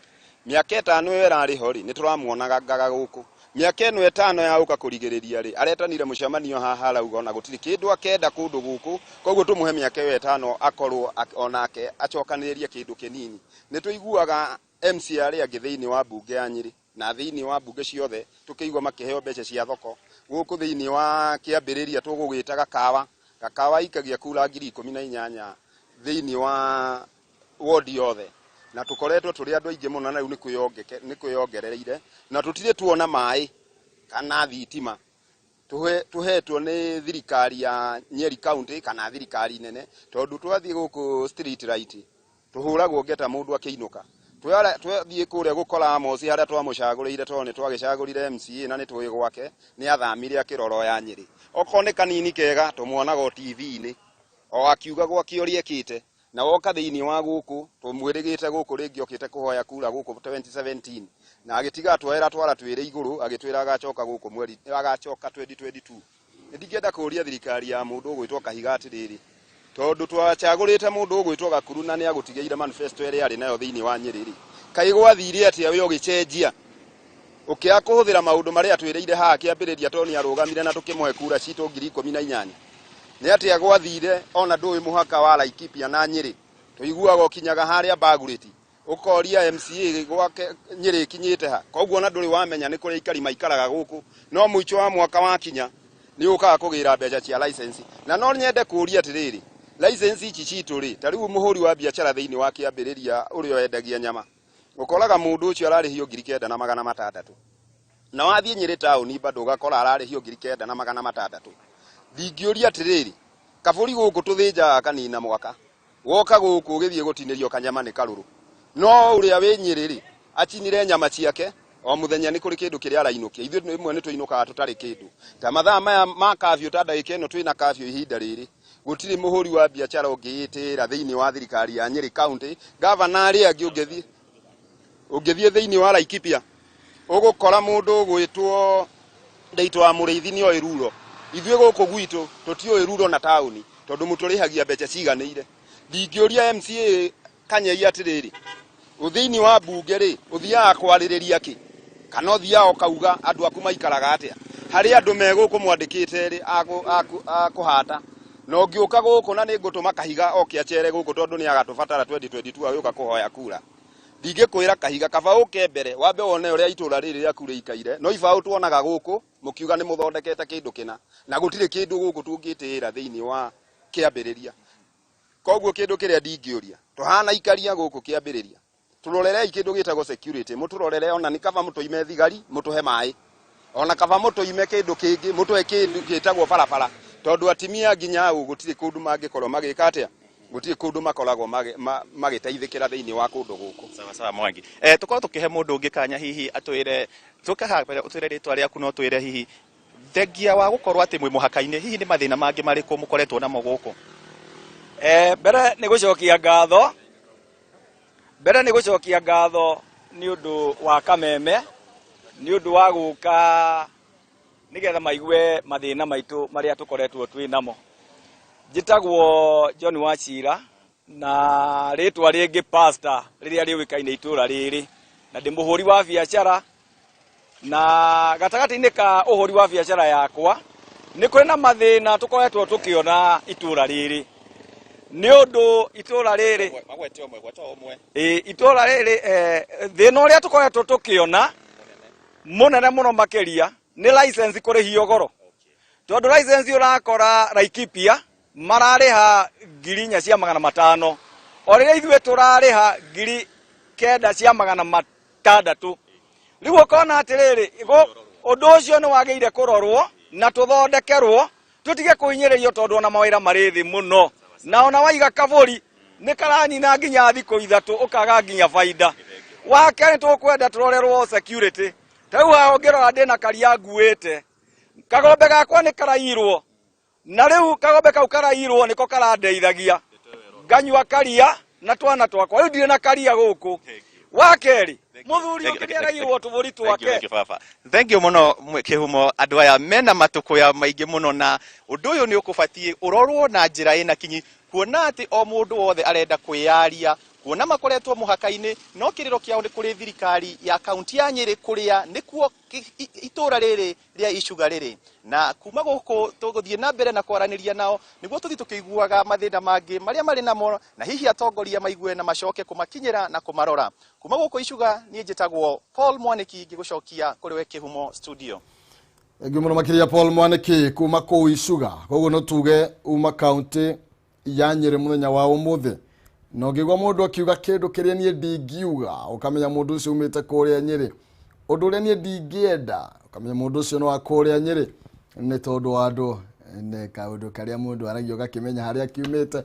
mĩaka 5 ĩyo ĩrarĩ ho rĩ, nĩ tũramuonaga ngaga gũkũ. Mĩaka ĩno 5 ya gũka kũrigĩrĩria rĩ, aretanire mũcemanio haha arauga ona gũtirĩ kĩndũ akenda kũndũ gũkũ, koguo tũmũhe mĩaka ĩyo 5 akorwo onake acokanĩrĩrie kĩndũ kĩnini. Nĩ tũiguaga MCA arĩa angĩ thĩinĩ wa mbunge ya Nyĩrĩ na thĩinĩ wa mbunge ciothe tũkĩigua makĩheo mbeca cia thoko. Gũkũ thĩinĩ wa kĩambĩrĩria tũgũgĩta gakawa, gakawa ikagia kura 18,000 thĩinĩ wa wodi yothe na tũkoretwo tũrĩ andũ aingĩ mũno na rĩu nĩ kwĩyongereire na tũtirĩ tuona maĩ kana thitima tũhetwo nĩ thirikari ya Nyeri County kana thirikari nene, tondũ twathiĩ gũkũ street light tũhũragwo ngeta mũndũ akĩinũka. Twathiĩ kũrĩa gũkora Amos harĩa twamũcagũrĩire, tondũ nĩ twagĩcagũrire MCA na nĩ tũĩ gwake nĩ athamire akĩrora ya Nyĩrĩ. Okorwo nĩ kanini kega tũmuonaga o TV-inĩ o akiuga gwake ũrĩa ekĩte, na woka thĩinĩ wa gũkũ tũmwĩrĩgĩte gũkũ rĩngĩ okĩte kũhoya kura gũkũ 2017 na agĩtiga atwoera twara twĩrĩ igũrũ, agĩtwĩra agacoka gũkũ mweri agacoka 2022. Nĩ ndingĩenda kũũria thirikari ya mũndũ ũgwĩtwo Kahiga atĩrĩrĩ, tondũ twacagũrĩte mũndũ ũgwĩtwo Gakuru na nĩ agũtigĩire manifesto ĩrĩa arĩ nayo thĩinĩ wa Nyĩrĩ rĩ, kaĩ gwathire atĩa we ũgĩcenjia ũkĩaga kũhũthĩra maũndũ marĩa atwĩrĩire haha kĩambĩrĩria, tondũ nĩ arũgamire na tũkĩmũhe kura citũ 18,000? Nĩ atĩa gwathire ona ndũĩ mũhaka wa Laikipia na Nyĩrĩ tũiguaga ũkinyaga harĩa Bagurĩti? Ũkoria MCA gwake Nyĩrĩ ĩkinyĩte ha. Koguo ona ndũrĩ wamenya nĩ kũrĩ aikari maikaraga gũkũ, no mũico wa mwaka wakinya nĩ ũkaga kũgĩra mbeca cia license. Na no nyende kũria atĩrĩrĩ, license ici citũ rĩ, ta rĩu mũhũri wa biacara thĩinĩ wa kĩambĩrĩria ũrĩa wendagia nyama, ũkoraga mũndũ ũcio ararĩhio 9600, na wathiĩ Nyĩrĩ taũni bado ũgakora ararĩhio 9600. Ndingĩũria atĩrĩrĩ, kabũri gũkũ tũthĩnjaga kanina mwaka, woka gũkũ ũgĩthiĩ gũtinĩrio kanyama nĩ karũrũ, no ũrĩa wĩ Nyĩrĩ rĩ, acinire nyama ciake o mũthenya, nĩ kũrĩ kĩndũ kĩrĩa arainũkia. Ithuĩ rĩmwe nĩ tũinũkaga tũtarĩ kĩndũ. Ta mathaa maya ma kafyu, ta ndagĩka ĩno twĩna kafyu, ihinda rĩrĩ gũtirĩ mũhũri wa biacara ũngĩĩtĩra thĩinĩ wa thirikari ya Nyĩrĩ County. Gavana arĩa angĩ, ũngĩthiĩ thĩinĩ wa Laikipia, ũgũkora mũndũ ũgwĩtwo Ndaitũ wa Mũrĩithi nĩ oĩ ruro. Ithuĩ gũkũ gwitũ tũtiũĩ ruro na taũni, tondũ mũtũrĩhagia mbeca ciganĩire. Ndingĩũria MCA Kanyei atĩrĩrĩ, thĩinĩ wa mbunge rĩ, ũthiaga kwarĩrĩria kĩ, kana ũthiaga ũkauga andũ aku maikaraga atĩa? Harĩ andũ me gũkũ mwandĩkĩte rĩ a kũhata, na ũngĩũka gũkũ, na nĩ ngũtũma Kahiga oke acere gũkũ, tondũ nĩ agatũbatara 2022 agĩũka kũhoya kura. Ndingĩkwĩra Kahiga, kaba ũke mbere wambe wone ũrĩa itũra rĩrĩ rĩaku rĩikaire. No ibaũ tuonaga gũkũ mũkiuga nĩ mũthondekete kĩndũ kĩna, na gũtirĩ kĩndũ gũkũ tũngĩtĩĩra thĩinĩ wa kĩambĩrĩria. Koguo kĩndũ kĩrĩa ndingĩũria, tũhana ikaria gũkũ kĩambĩrĩria, tũrorerei kĩndũ gĩtagwo security, mũtũrorere. Ona nĩ kaba mũtũime thigari, mũtũhe maĩ, ona kaba mũtũime kĩndũ kĩngĩ, mũtũhe kĩndũ gĩtagwo barabara, tondũ atimia nginya ũ gũtirĩ kũndũ mangĩkorwo magĩka atĩa, gũtirĩ kũndũ makoragwo magĩteithĩkĩra thĩinĩ wa kũndũ gũkũ. Sawa sawa, Mwangi. Tukorwo tukihe mundu ungi kanya, hihi atwire tukaha mbere, utwire ritwa riaku, no twire hihi thengia wa gukorwo ati mwi muhaka-inĩ, hihi nĩ mathĩna mangĩ marĩkũ mũkoretwo namo gũkũ? Mbere nĩ gũcokia ngatho, mbere nĩ gũcokia ngatho nĩ ũndũ wa Kameme, nĩ ũndũ wa gũka nĩgetha maigue mathĩna maitũ marĩa tũkoretwo twĩ namo. Njĩtagwo John Wachira, na rĩtwa rĩngĩ Pastor rĩrĩa rĩũĩkaine itũra rĩrĩ, na ndĩ mũhũri wa biacara. Na gatagatĩ-inĩ ka ũhũri wa biacara yakwa, nĩ kũrĩ na mathĩna tũkoretwo tũkĩona itũra rĩrĩ, nĩ ũndũ itũra rĩrĩ Magwete ũmwe, gweta ũmwe. Ĩ, itũra rĩrĩ, thĩna ũrĩa tũkoretwo tũkĩona mũnene mũno makĩria nĩ license kũrĩhio goro, tondũ license ũrakora Laikipia mararĩha 4500, o rĩrĩa ithuĩ tũrarĩha 9600. Rĩu ũkona atĩrĩrĩ, ũndũ ũcio nĩ wagĩrĩire kũrorwo na tũthondekerwo, tũtige kũhinyĩrĩrio, tondũ ona mawĩra marĩ thĩ mũno, na ona waiga kabũri nĩ karanina nginya thikũ 3, ũkaga nginya baida. Wa kerĩ, tũkwenda tũrorerwo security. Ta rĩu haha ũngĩrora, ndĩna karia nguĩte, kagombe gakwa nĩ karairwo, na rĩu kagombe kau karairwo nĩko karandeithagia nganyua karia na twana twakwa. Rĩu ndirĩ na karia gũkũ. Wa kerĩ, mũthuri ũngĩ nĩ arairwo tũbũri twake. Thank you, baba. Thank you muno. Kihumo, andũ aya mena matũkũya maingĩ mũno, na ũndũ ũyũ nĩ ũkũbatiĩ ũrorwo na njĩra ĩna kinyi, kuona atĩ o mũndũ wothe arenda kwĩyaria, kuona makoretwo mũhaka-inĩ, no kĩrĩro kĩao nĩ kũrĩ thirikari ya kaunti ya Nyĩrĩ, kũrĩa nĩkuo itũũra rĩrĩ rĩa Icuga rĩrĩ. Na kuma gũkũ tũgũthiĩ na mbere na kwaranĩria nao, nĩguo tũthiĩ tũkĩiguaga mathĩna mangĩ marĩa marĩ namo, na hihi atongoria maigue na macoke kũmakinyĩra na kũmarora. Kuma gũkũ Icuga, niĩ njĩtagwo Paul Mwanĩki, ngĩgũcokia kũrĩ we Kĩhumo studio. Thengiũ mũno makĩria, Paul Mwanĩki, kuma kũu Icuga. Koguo no tuge uma kaunti ya Nyĩrĩ mũthenya wa ũmũthĩ, na ũngĩigua mũndũ akiuga kĩndũ kĩrĩa niĩ ndingiuga, ũkamenya mũndũ ũcio umĩte kũrĩa Nyĩrĩ. Ũndũ ũrĩa niĩ ndingĩenda, ũkamenya mũndũ ũcio nĩ wa kũrĩa Nyĩrĩ, nĩ tondũ wa andũ nĩ kaũndũ karĩa mũndũ aragia ũgakĩmenya harĩa kiumĩte.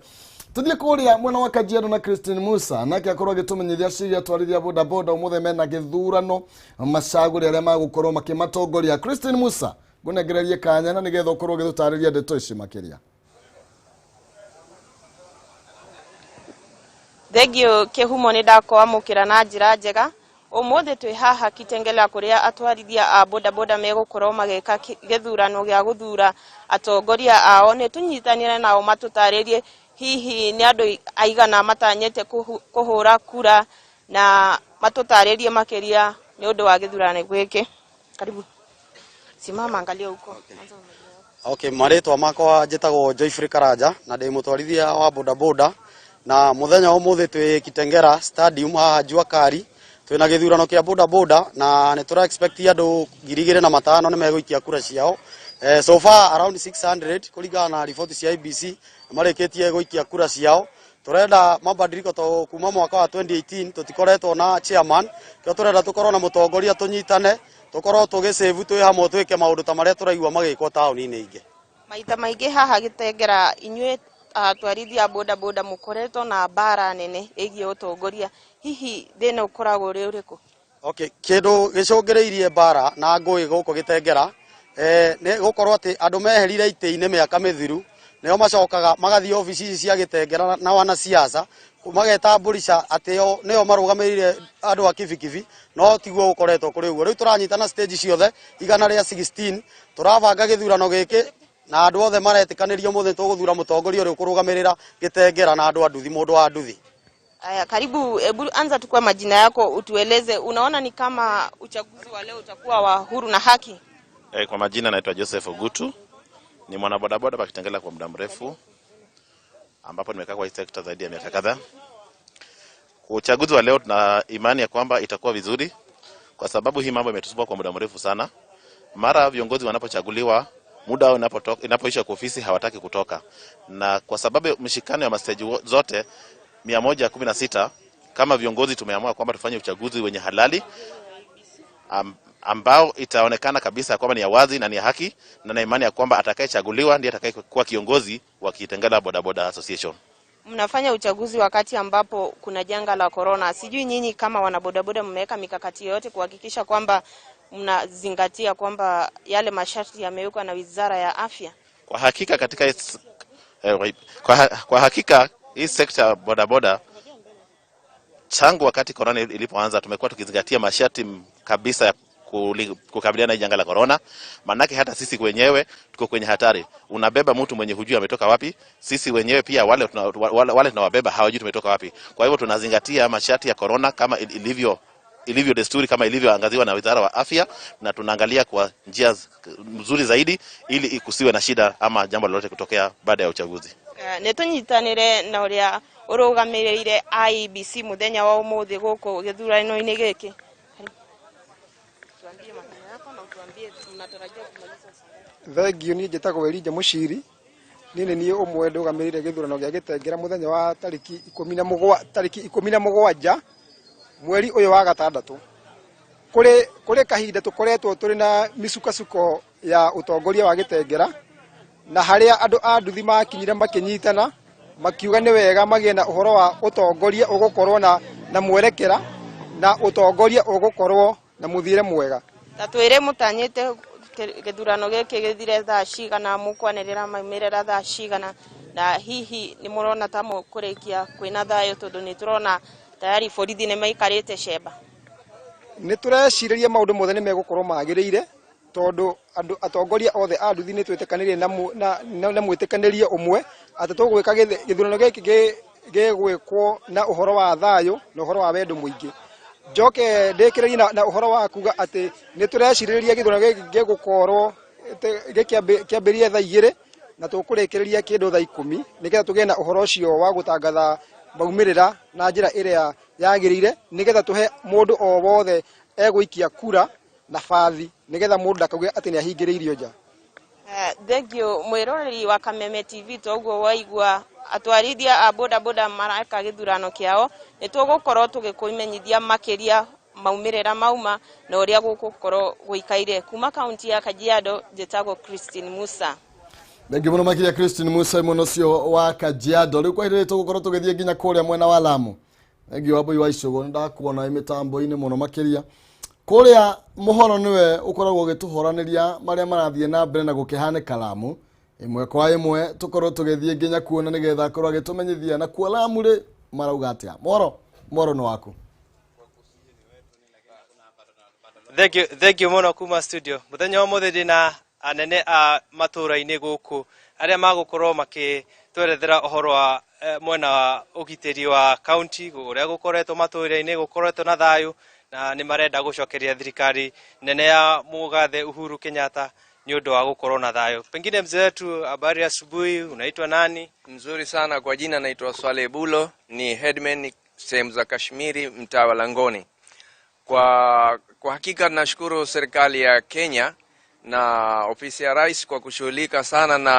Tũthiĩ kũrĩa mwena wa Kajiado na Christine Musa, nake akorwo agĩtũmenyithia ciĩgiĩ atwarithia bodaboda ũmũthĩ mena gĩthurano, macagũre arĩa magũkorwo makĩmatongoria. Christine Musa, ngũnengererie kanya na nĩgetha ũkorwo ũgĩtũtarĩria ndeto ici makĩria. Thengio, Kĩhumo, nĩ ndakwamũkĩra na njĩra njega. Ũmũthĩ twĩ haha Kitengela, kũrĩa atwarithia a bodaboda megũkorwo magĩka gĩthurano gĩa gũthura atongoria ao. Nĩ tũnyitanĩre nao matũtarĩrie hihi nĩ andũ aigana matanyĩte kũhũra kura, na matũtarĩrie makĩria nĩ ũndũ wa gĩthurano gĩkĩ. Karibu, simama, angalia huko. Okay, marĩtwa makwa njĩtagwo Joyfrey Karanja, na ndĩ mũtwarithia wa bodaboda. Na muthenya wa umuthi twi Kitengela Stadium haha Jua Kali, twina githurano kia boda boda na ni tura expect andu 2500 ni meguikia kura ciao. So far around 600 kuringana na riboti cia IEBC marikitie guikia kura ciao. Turenda mabadiliko to kuma mwaka wa 2018 tutikoretwo na chairman, kio turenda tukorwo na mutongoria, tunyitane, tukorwo tugicave twi hamwe, twike maundu ta maria turaigua magikwo tauni-inĩ ingĩ. Maita maingĩ haha Gĩtengera inyuĩ atwarithia a boda boda mũkoretwo na mbara nene ĩgiĩ ũtongoria, hihi thĩna ũkoragwo ũrĩ ũrĩkũ? Okay, kindu gicũngĩrĩirie mbara na ngũĩ gũkũ Gĩtengera nĩ gũkorwo atĩ andũ meherire itĩ-inĩ mĩaka mĩthiru, nĩo macokaga magathiĩ obici ici cia Gĩtengera na wanasiasa magetamburisha atĩ o nĩo marũgamĩrĩire andũ a kibikibi, no tiguo gũkoretwo kũrĩ ũguo. Rĩu tũranyitana stage ciothe 116, tũrabanga gĩthurano gĩkĩ na andũ othe maretĩkanĩria ũmũthĩ tũgũthura mũtongoria ũrĩa ũkũrũgamĩrĩra Gĩtengera na andũ a nduthi, mũndũ wa nduthi. Aya, karibu. Hebu anza tu kwa majina yako, utueleze unaona ni kama uchaguzi wa leo utakuwa wa huru na haki? Kwa majina naitwa Joseph Ogutu, ni mwanabodaboda pa Kitengela kwa muda mrefu, ambapo nimekaa kwa hii sekta zaidi ya miaka kadhaa. Kwa uchaguzi wa leo tuna imani ya kwamba itakuwa vizuri, kwa sababu hii mambo imetusumbua kwa muda mrefu sana. Mara viongozi wanapochaguliwa, muda wao inapoisha kwa ofisi hawataki kutoka, na kwa sababu mshikano ya masteji zote 116, kama viongozi tumeamua kwamba tufanye uchaguzi wenye halali ambao itaonekana kabisa kwamba ni ya wazi na ni ya haki, na na imani ya kwamba atakayechaguliwa ndiye atakayekuwa kiongozi wa Kitengela Bodaboda Association. Mnafanya uchaguzi wakati ambapo kuna janga la corona. Sijui nyinyi kama wanabodaboda mmeweka mikakati yoyote kuhakikisha kwamba mnazingatia kwamba yale masharti yamewekwa na Wizara ya Afya? Kwa hakika katika kwa hakika hii sekta ya bodaboda tangu wakati corona ilipoanza tumekuwa tukizingatia masharti kabisa ya kukabiliana na janga la corona. Manake hata sisi wenyewe tuko kwenye hatari. Unabeba mtu mwenye hujui ametoka wapi. Sisi wenyewe pia wale tunawabeba hawajui tumetoka wapi. Kwa hivyo tunazingatia masharti ya corona kama ilivyo desturi, kama ilivyoangaziwa na Wizara wa Afya, na tunaangalia kwa njia nzuri zaidi ili kusiwe na shida ama jambo lolote kutokea baada ya uchaguzi. Nĩ tũnyitanĩre na ũrĩa ũrũgamĩrĩire IEBC mũthenya wa ũmũthĩ gũkũ gĩthurano-inĩ gĩkĩ. Tuambie majina yako na utuambie mnatarajia kumaliza saa ngapi? Thengiũ, niĩ njĩtagwo Elijah Mũciri, niĩ nĩ niĩ ũmwe ndũgamĩrĩire gĩthurano gĩa Gĩtengera mũthenya wa tarĩki 17 mweri ũyũ wa gatandatũ. Kũrĩ kahinda tũkoretwo tũrĩ na mĩcukasuko ya ũtongoria wa Gĩtengera, na harĩa andũ a nduthi makinyire makĩnyitana makiuga nĩ wega magĩe na ũhoro wa ũtongoria ũgũkorwo na mwerekera na ũtongoria ũgũkorwo na mũthiĩre mwega. Ta twĩre mũtanyĩte gĩthurano gĩkĩ gĩthire thaa cigana, mũkwanĩrĩra maumĩrĩra thaa cigana, na hihi nĩ mũrona ta mũkũrĩkia kwĩna thayũ, tondũ nĩ tũrona tayari borithi nĩ maikarĩte cemba? Nĩ tũrecirĩria maũndũ mothe nĩ megũkorwo magĩrĩire, tondũ andũ atongoria othe a nduthi nĩ twĩtĩkanĩrie na mwĩtĩkanĩrie ũmwe atĩ tũgwĩka gĩthurano gĩkĩ gĩgwĩkwo na ũhoro wa thayũ na ũhoro wa wendo mũingĩ. Njoke ndĩkĩrĩrie na ũhoro wa kuga atĩ nĩ tũrecirĩria gĩthurano gĩkĩ gĩgũkorwo kĩambĩrĩrie thaa 2 na tũkũrĩkĩrĩria kĩndũ thaa 10, nĩgetha tũgĩe na ũhoro ũcio wa gũtangatha maumĩrĩra na njĩra ĩrĩa yagĩrĩire, nĩgetha tũhe mũndũ o wothe egũikia kura nabathi, nĩgetha mũndũ ndakauge atĩ nĩ ahingĩrĩirio nja. Thank you mwĩroreri wa Kameme TV. Toguo waigua atwarithia a boda boda mareka gĩthurano kĩao, nĩ tũgũkorwo tũgĩkũmenyithia makĩria maumĩrĩra mauma na ũrĩa gũgũkorwo gũikaire. Kuma kaunti ya Kajiado, njĩtagwo Christine Musa. Thengiũ mũno makĩria Christine Musa mwena ũcio wa Kajiado. Rĩu kwa ihinda rĩrĩ tũgũkorwo tũgĩthiĩ nginya kũrĩa mwena wa Lamu. Thengiũ Wambui wa Icũgũ, nĩ ndakuona wĩ mĩtambo-inĩ mũno makĩria. Kũrĩa mũhoro nĩwe ũkoragwo ũgĩtũhoranĩria marĩa marathiĩ na mbere na gũkĩhanĩka Lamu. Ĩmwe kwa ĩmwe tũkorwo tũgĩthiĩ nginya kuona nĩgetha akorwo agĩtũmenyithia na kuo Lamu rĩ marauga atĩa. Mũhoro, mũhoro nĩ waku. Thank you, thank you mũno kuma studio. Mũthenya wa mũthĩ ndĩna anene a matũra-inĩ gũkũ arĩa magũkorwo makĩtwerethera ũhoro wa mwena wa ũgitĩri wa county, ũrĩa gũkoretwo matũra-inĩ gũkoretwo na thayũ, na nĩ marenda gũcokeria thirikari nene ya mũgathe Uhuru Kenyatta Nĩ ũndũ wa gũkorwo na thayũ. Pengine mzee wetu, habari ya asubuhi, unaitwa nani? Mzuri sana. Kwa jina naitwa Swaleh Bulo, ni headman sehemu za Kashmiri, mtaa wa Langoni. Kwa hakika nashukuru serikali ya Kenya na ofisi ya rais kwa kushughulika sana na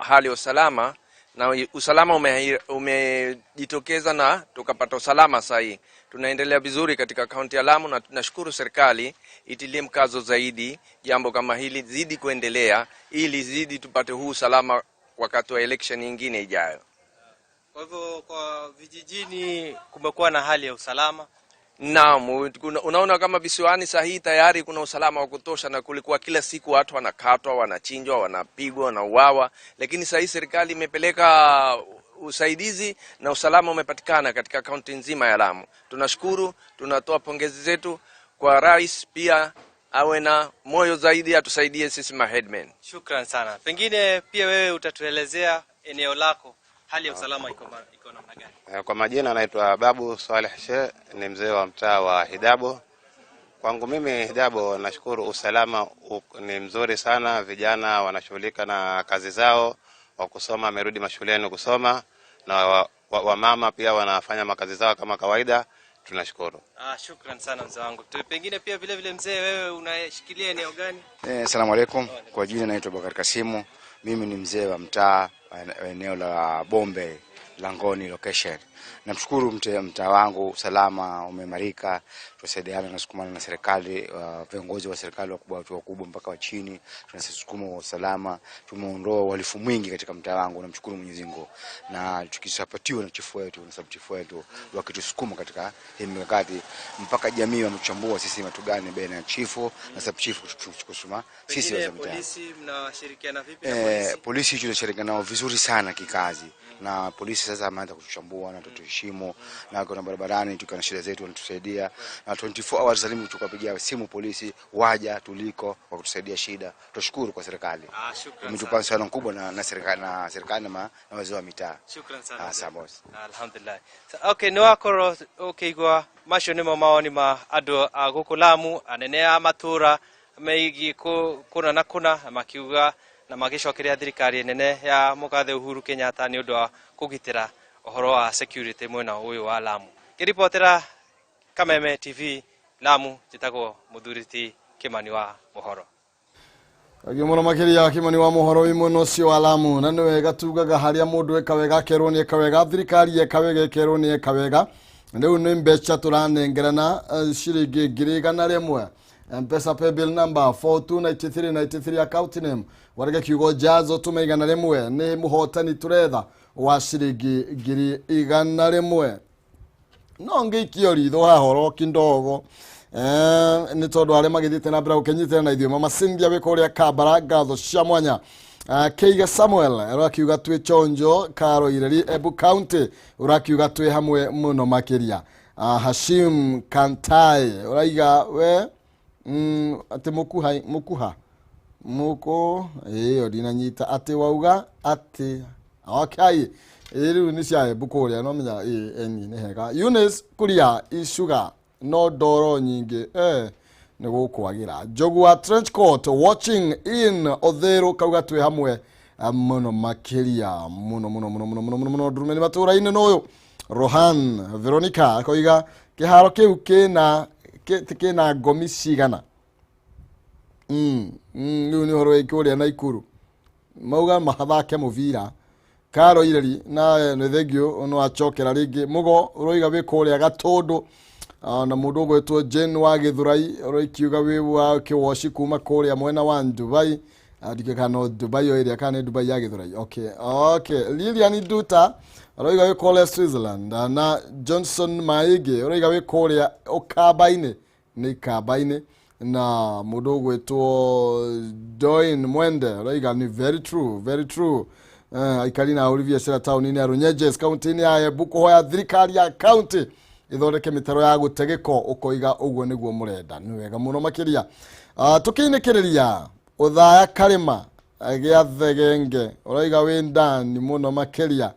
hali ya usalama, na usalama umejitokeza na tukapata usalama sahihi. Tunaendelea vizuri katika kaunti ya Lamu na tunashukuru serikali itilie mkazo zaidi jambo kama hili zidi kuendelea ili zidi tupate huu usalama wakati wa election nyingine ijayo. Kwa hivyo kwa vijijini kumekuwa na hali ya usalama? Naam, unaona kama visiwani sahihi tayari kuna usalama wa kutosha, na kulikuwa kila siku watu wanakatwa, wanachinjwa, wanapigwa, wanauawa, lakini sahihi serikali imepeleka usaidizi na usalama umepatikana katika kaunti nzima ya Lamu. Tunashukuru, tunatoa pongezi zetu kwa rais, pia awe na moyo zaidi atusaidie sisi ma headmen. Shukran sana. Pengine pia wewe utatuelezea eneo lako, hali ya usalama iko namna gani? Kwa majina naitwa Babu Swaleh She, ni mzee wa mtaa wa Hidabo. Kwangu mimi Hidabo nashukuru usalama ni mzuri sana, vijana wanashughulika na kazi zao, wa kusoma amerudi mashuleni kusoma, na wamama pia wanafanya makazi zao kama kawaida. Tunashukuru. Shukran sana mzee wangu. Pengine pia vile vile mzee, wewe unashikilia eneo gani? Asalamu alaykum. Kwa jina naitwa Bakari Kasimu. Mimi ni mzee wa mtaa eneo la Bombe Langoni location. Namshukuru mtaa wangu, usalama umeimarika, tunasaidiana na sukumana na serikali, viongozi wa serikali wakubwa, watu wakubwa mpaka wa chini, tunasukuma kwa usalama, tumeondoa uhalifu mwingi katika mtaa wangu. Namshukuru Mwenyezi Mungu, na tukisapatiwa na chifu wetu na sub chief wetu wakitusukuma katika hii mikakati, mpaka jamii wamechambua sisi watu gani baina ya chifu na sub chief kusuma sisi wa mtaa. Polisi mnashirikiana vipi na polisi? Polisi tunashirikiana nao vizuri sana kikazi, na polisi sasa wameanza kutuchambua na tutuheshimu, na kuna barabarani tukiwa na shida zetu wanatusaidia, na 24 hours salimu tukapigia simu polisi waja tuliko wa kutusaidia shida. Tushukuru kwa serikali. Shukran. Umetupa msaada mkubwa na serikali na serikali na wazee wa mitaa. Shukran sana. Asante. Alhamdulillah. Okay, ni wakorwo ukiigua macio nimo mawoni ma andu a guku Lamu, anene a matura megiĩ kũna na kũna, makiuga na magicokeria thirikari nene ya mũgathe Uhuru Kenyatta nĩ ũndũ wa kũgitĩra ũhoro wa security mwena ũyũ wa Lamu. Ngĩribotera Kameme TV Lamu, njĩtagwo Mũthuri Kimani wa Mũhoro. Agio muno makiria Kimani wa Mũhoro wi mwena ũcio wa Lamu. Na nĩ wega tugaga harĩa mũndũ eka wega akerwo nĩ eka wega, thirikari eka wega ĩkerwo nĩ eka wega. Rĩu nĩ mbeca tũranengerana ciringi 100,000. M-Pesa paybill number 429393, account name warege kiugo jazo tume 100. Nĩ mũhotani tũretha wa ciringi 100,000. No ngĩikio ritho haha oro kindogo nĩ tondũ arĩa magĩthiĩte na mbere gũkĩnyitĩra na ithuĩ. Mama Cynthia wĩ kũrĩa Kambara, ngatho cia mwanya. Keiga Samuel ũrakiuga twĩ chonjo Karo Ireri Embu County, ũrakiuga twĩ hamwe mũno makĩria. Hashim Kantai ũraiga we atĩ mũkuha mũkũ ĩyo ndinanyita atĩ wauga atĩ okay rĩu nĩ cia Embu kũrĩa no menya eni nĩ hega. Eunice Kuria Icuga no ndoro nyingĩ nĩ gũkwagĩra. Njogu wa Trench Court watching in Otherũ kauga twĩ hamwe mũno makĩria mũno mũno mũno mũno mũno mũno mũno ndurume nĩ matũra-inĩ n'ũyũ. Rohan Veronica akoiga kĩharo kĩu kĩna ngomi cigana. Rĩu nĩ ũhoro wĩ kũrĩa Naikuru mauga mathake mũbira. Karo Ireri na nĩ thengio no acokera rĩngĩ. Mũgo ũroiga wĩ kũrĩa Gatũndũ, na mũndũ ũgwĩtwo Jane wa Gĩthurai ũroikiuga wĩ wa kĩwoci kuma kũrĩa mwena wa Dubai. Ndikĩũĩ kana no Dubai o ĩrĩa kana nĩ Dubai ya Gĩthurai. Okay. Lilian Duta ũroiga wĩ kũrĩa Switzerland, na Johnson Maige ũroiga wĩ kũrĩa Ũkamba-inĩ, nĩ Ikamba-inĩ, na mũndũ ũgwĩtwo Doin Mwende ũroiga nĩ very true, very true. Aikari na ahũri biacara taũni-inĩ ya Runyenjes kaunti-inĩ ya Embu kũhoya thirikari ya kaunti ĩthondeke mĩtaro ya gũte gĩko, ũkoiga ũguo nĩguo mũrenda. Nĩ wega mũno makĩria. Tũkĩinĩkĩrĩria Ũthaya Karĩma gĩa Thegenge ũroiga wĩ ndani mũno makĩria.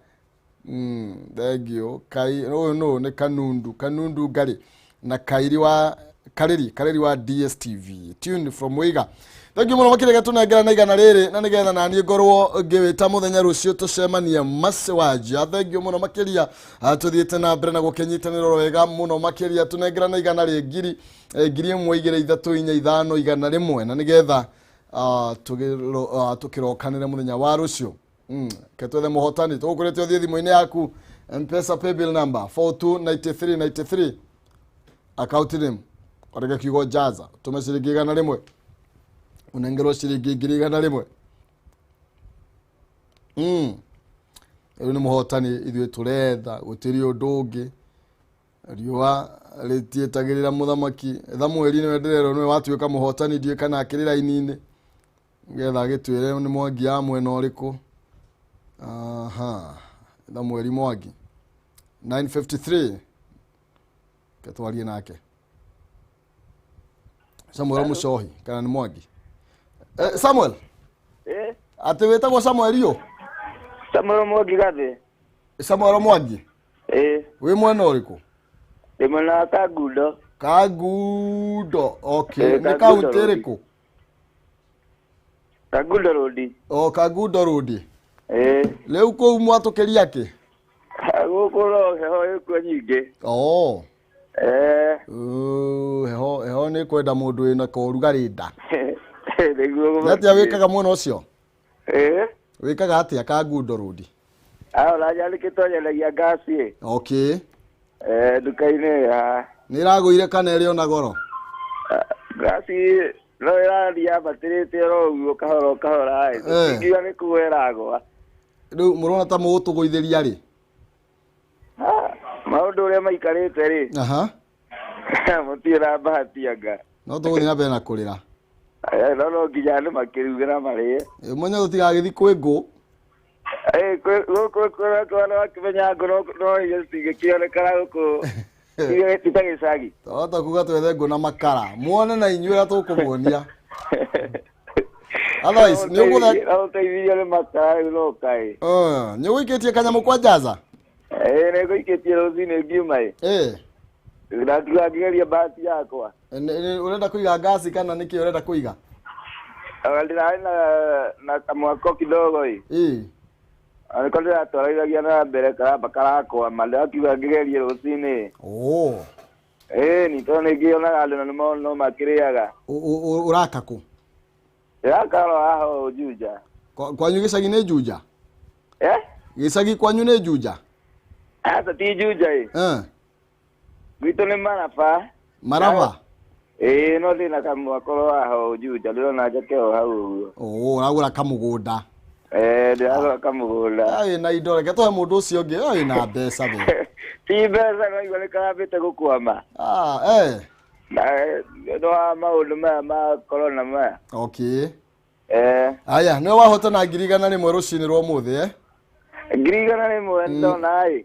Thank you. Kai ũyũ nũ nĩ Kanundu Ngarĩ na Kairi wa Karĩri wa DSTV tuned from Wiga. Thengiũ mũno makĩria tũnengera na igana rĩrĩ na nĩgetha naniĩ ngorwo ngĩwĩta mũthenya rũciũ tũcemanie Maciwanja. Thengiũ mũno makĩria, tũthiĩte na mbere na gũkĩnyitanĩra wega mũno makĩria. Tũnengera na igana rĩ ngiri, 1000 2 3 4 5 100 na nĩgetha tũkĩrokanĩre mũthenya wa rũciũ. Ke twethe mũhotani tũgũkũrĩte ũthiĩ thimũ-inĩ yaku, Mpesa paybill number 429393, account name andĩka kiugo jaza, tũme ciringi 100, ũnengerwo ciringi 100,000. Rĩu nĩ mũhotani ithuĩ tũretha, gũtirĩ ũndũ ũngĩ. Riũa rĩtiĩtagĩrĩra mũthamaki. Thamueli nĩwe ndĩrerwo nĩwe watuĩka mũhotani, ndiũĩ kana akĩrĩ raini-inĩ nĩgetha agĩtwĩre nĩ Mwangi ya mwena ũrĩkũ. Aha, Thamueli Mwangi 9:53, ketwarie nake Samuel Mucohi kana nĩ Mwangi, Samuel? Eh, atĩ wĩtagwo Samuel ũ? Samuel Mwangi Gathĩ. Samuel Mwangi. Eh, wĩ mwena ũrĩkũ? Ndĩ mwena wa Kangundo. Kangundo, okay. Eh, nĩ Kangundo kaunti Road. ĩrĩkũ? Kangundo Road. O Kangundo Road. Eh, rĩu kũu mwatũkĩria kĩ? Gũkũ no heho ĩkuo nyingĩ. Oh. Eh, heho heho nĩ kwenda mũndũ wĩna korugarĩ nda. Nĩguo. Nĩ atĩa wĩkaga mwena ũcio? Eh, wĩkaga atĩa Kangundo Road? Ah, ũranyandĩkĩtwo nyendagia ngasi ĩ. Okay. Eh, nduka-inĩ ya nĩ ĩragũire kana ĩrĩ ona goro? Ngasi no ĩrathiĩ yambatĩrĩte oro ũguo kahora o kahora ĩ. Eh. Tũtingiuga nĩ kũgwa ĩragwa. Rĩu mũrona ta mũgũtũgũithĩria rĩ? Maũndũ ũrĩa maikarĩte rĩ, aha mũtirĩ na bahati anga. No tũgũthiĩ na mbere na kũrĩra. Eh, no no nginya andũ makĩruge na marĩe. Mũnye tũtigagĩthi kwĩ ngũ. Eh, gũkũ kũrĩa wakĩmenya ngũ no irio cingĩkĩonekana gũkũ irio ti ta gĩcagi. Twahota kuga twethe ngũ na makara muone na inyuĩ ũrĩa tũkũmuonia. Otherwise nĩ ũgũthe No ũteithirio nĩ makara rĩu no kaĩ. Nĩ ũgũikĩtie kanyamũ kwa jaza? Eh, nĩ ngũikĩtie rũcinĩ ngiuma ĩ. Eh. Ndakiuga ngĩgeria bahati yakwa. Ũrenda kũiga ngasi kana nĩkĩ ũrenda kũiga? Ona ndĩrarĩ na kamwako kidogo ĩ. Ĩ. Nĩko ndĩratwarithagia na mbere karamba karakwama, ndĩrakiuga ngĩgerie rũcinĩ. Oh. Ĩ ni tondũ nĩngĩonaga andũ na nĩmo no makĩrĩaga. Ũraka kũ? Ndĩrakara haha ũũ Juja. Kwanyu gĩcagi nĩ Juja? Eh? Gĩcagi kwanyu nĩ Juja? Aca ti Juja ĩ. Eh. Gwitũ nĩ Maraba. Maraba? Ĩĩ no ndĩna kamwako haha ũũ Juja, ndĩrona njake o hau ũguo. Oh, ũragũra kamũgũnda. Eh, ndĩragũra kamũgũnda. Ĩ na indo, reke tũhe mũndũ ũcio ũngĩ. Ĩ na mbeca we. Ti mbeca, no igua nĩ karambĩte gũkwama. Ah, eh. Na nĩ wa maũndũ maya ma corona maya. Okay. Eh. Aya, nĩwe wahotana 100,000 rũcinĩ rwa ũmũthĩ, eh? 100,000 ndona ĩ.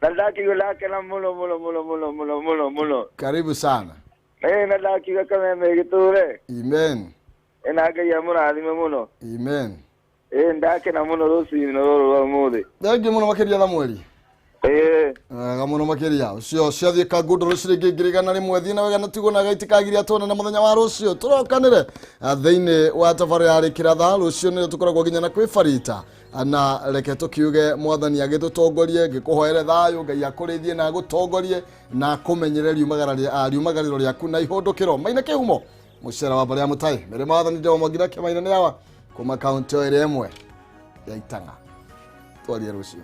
Na ndakiuga ndakena mũno mũno mũno mũno mũno mũno mũno. Karibu sana. Ĩ na ndakiuga kameme gĩtũre. Amen. Ĩ na Ngai amũrathime mũno. Amen. Ĩ ndakena mũno rũcinĩ rũrũ rwa ũmũthĩ. Thengiũ mũno makĩria Thamueli. Ĩ. Wega mũno makĩria. Ũcio ciathiĩ Kangundo rũ ciringi 100,000. Thiĩ na wega na tigwo na gaitikagiria tuonane mũthenya wa rũciũ tũrokanĩre thĩinĩ wa tabarĩra ya Rĩkĩra Thaa. Rũciũ nĩrĩo tũkoragwo nginya na kwĩ Farita, na reke tũkiuge mwathani agĩtũtongorie, ngĩkũhoere thayũ, Ngai akũrĩithie na agũtongorie na akũmenyere riumagarĩro rĩaku na ihũndũkĩro. Maina kĩhumo mũcera wa mbarĩ ya mũtai mĩrĩma wathani ndewa Mwangi na Kĩmaina nĩ awa kuma kaunti o ĩrĩa ĩmwe ya Itang'a. Twarie rũciũ.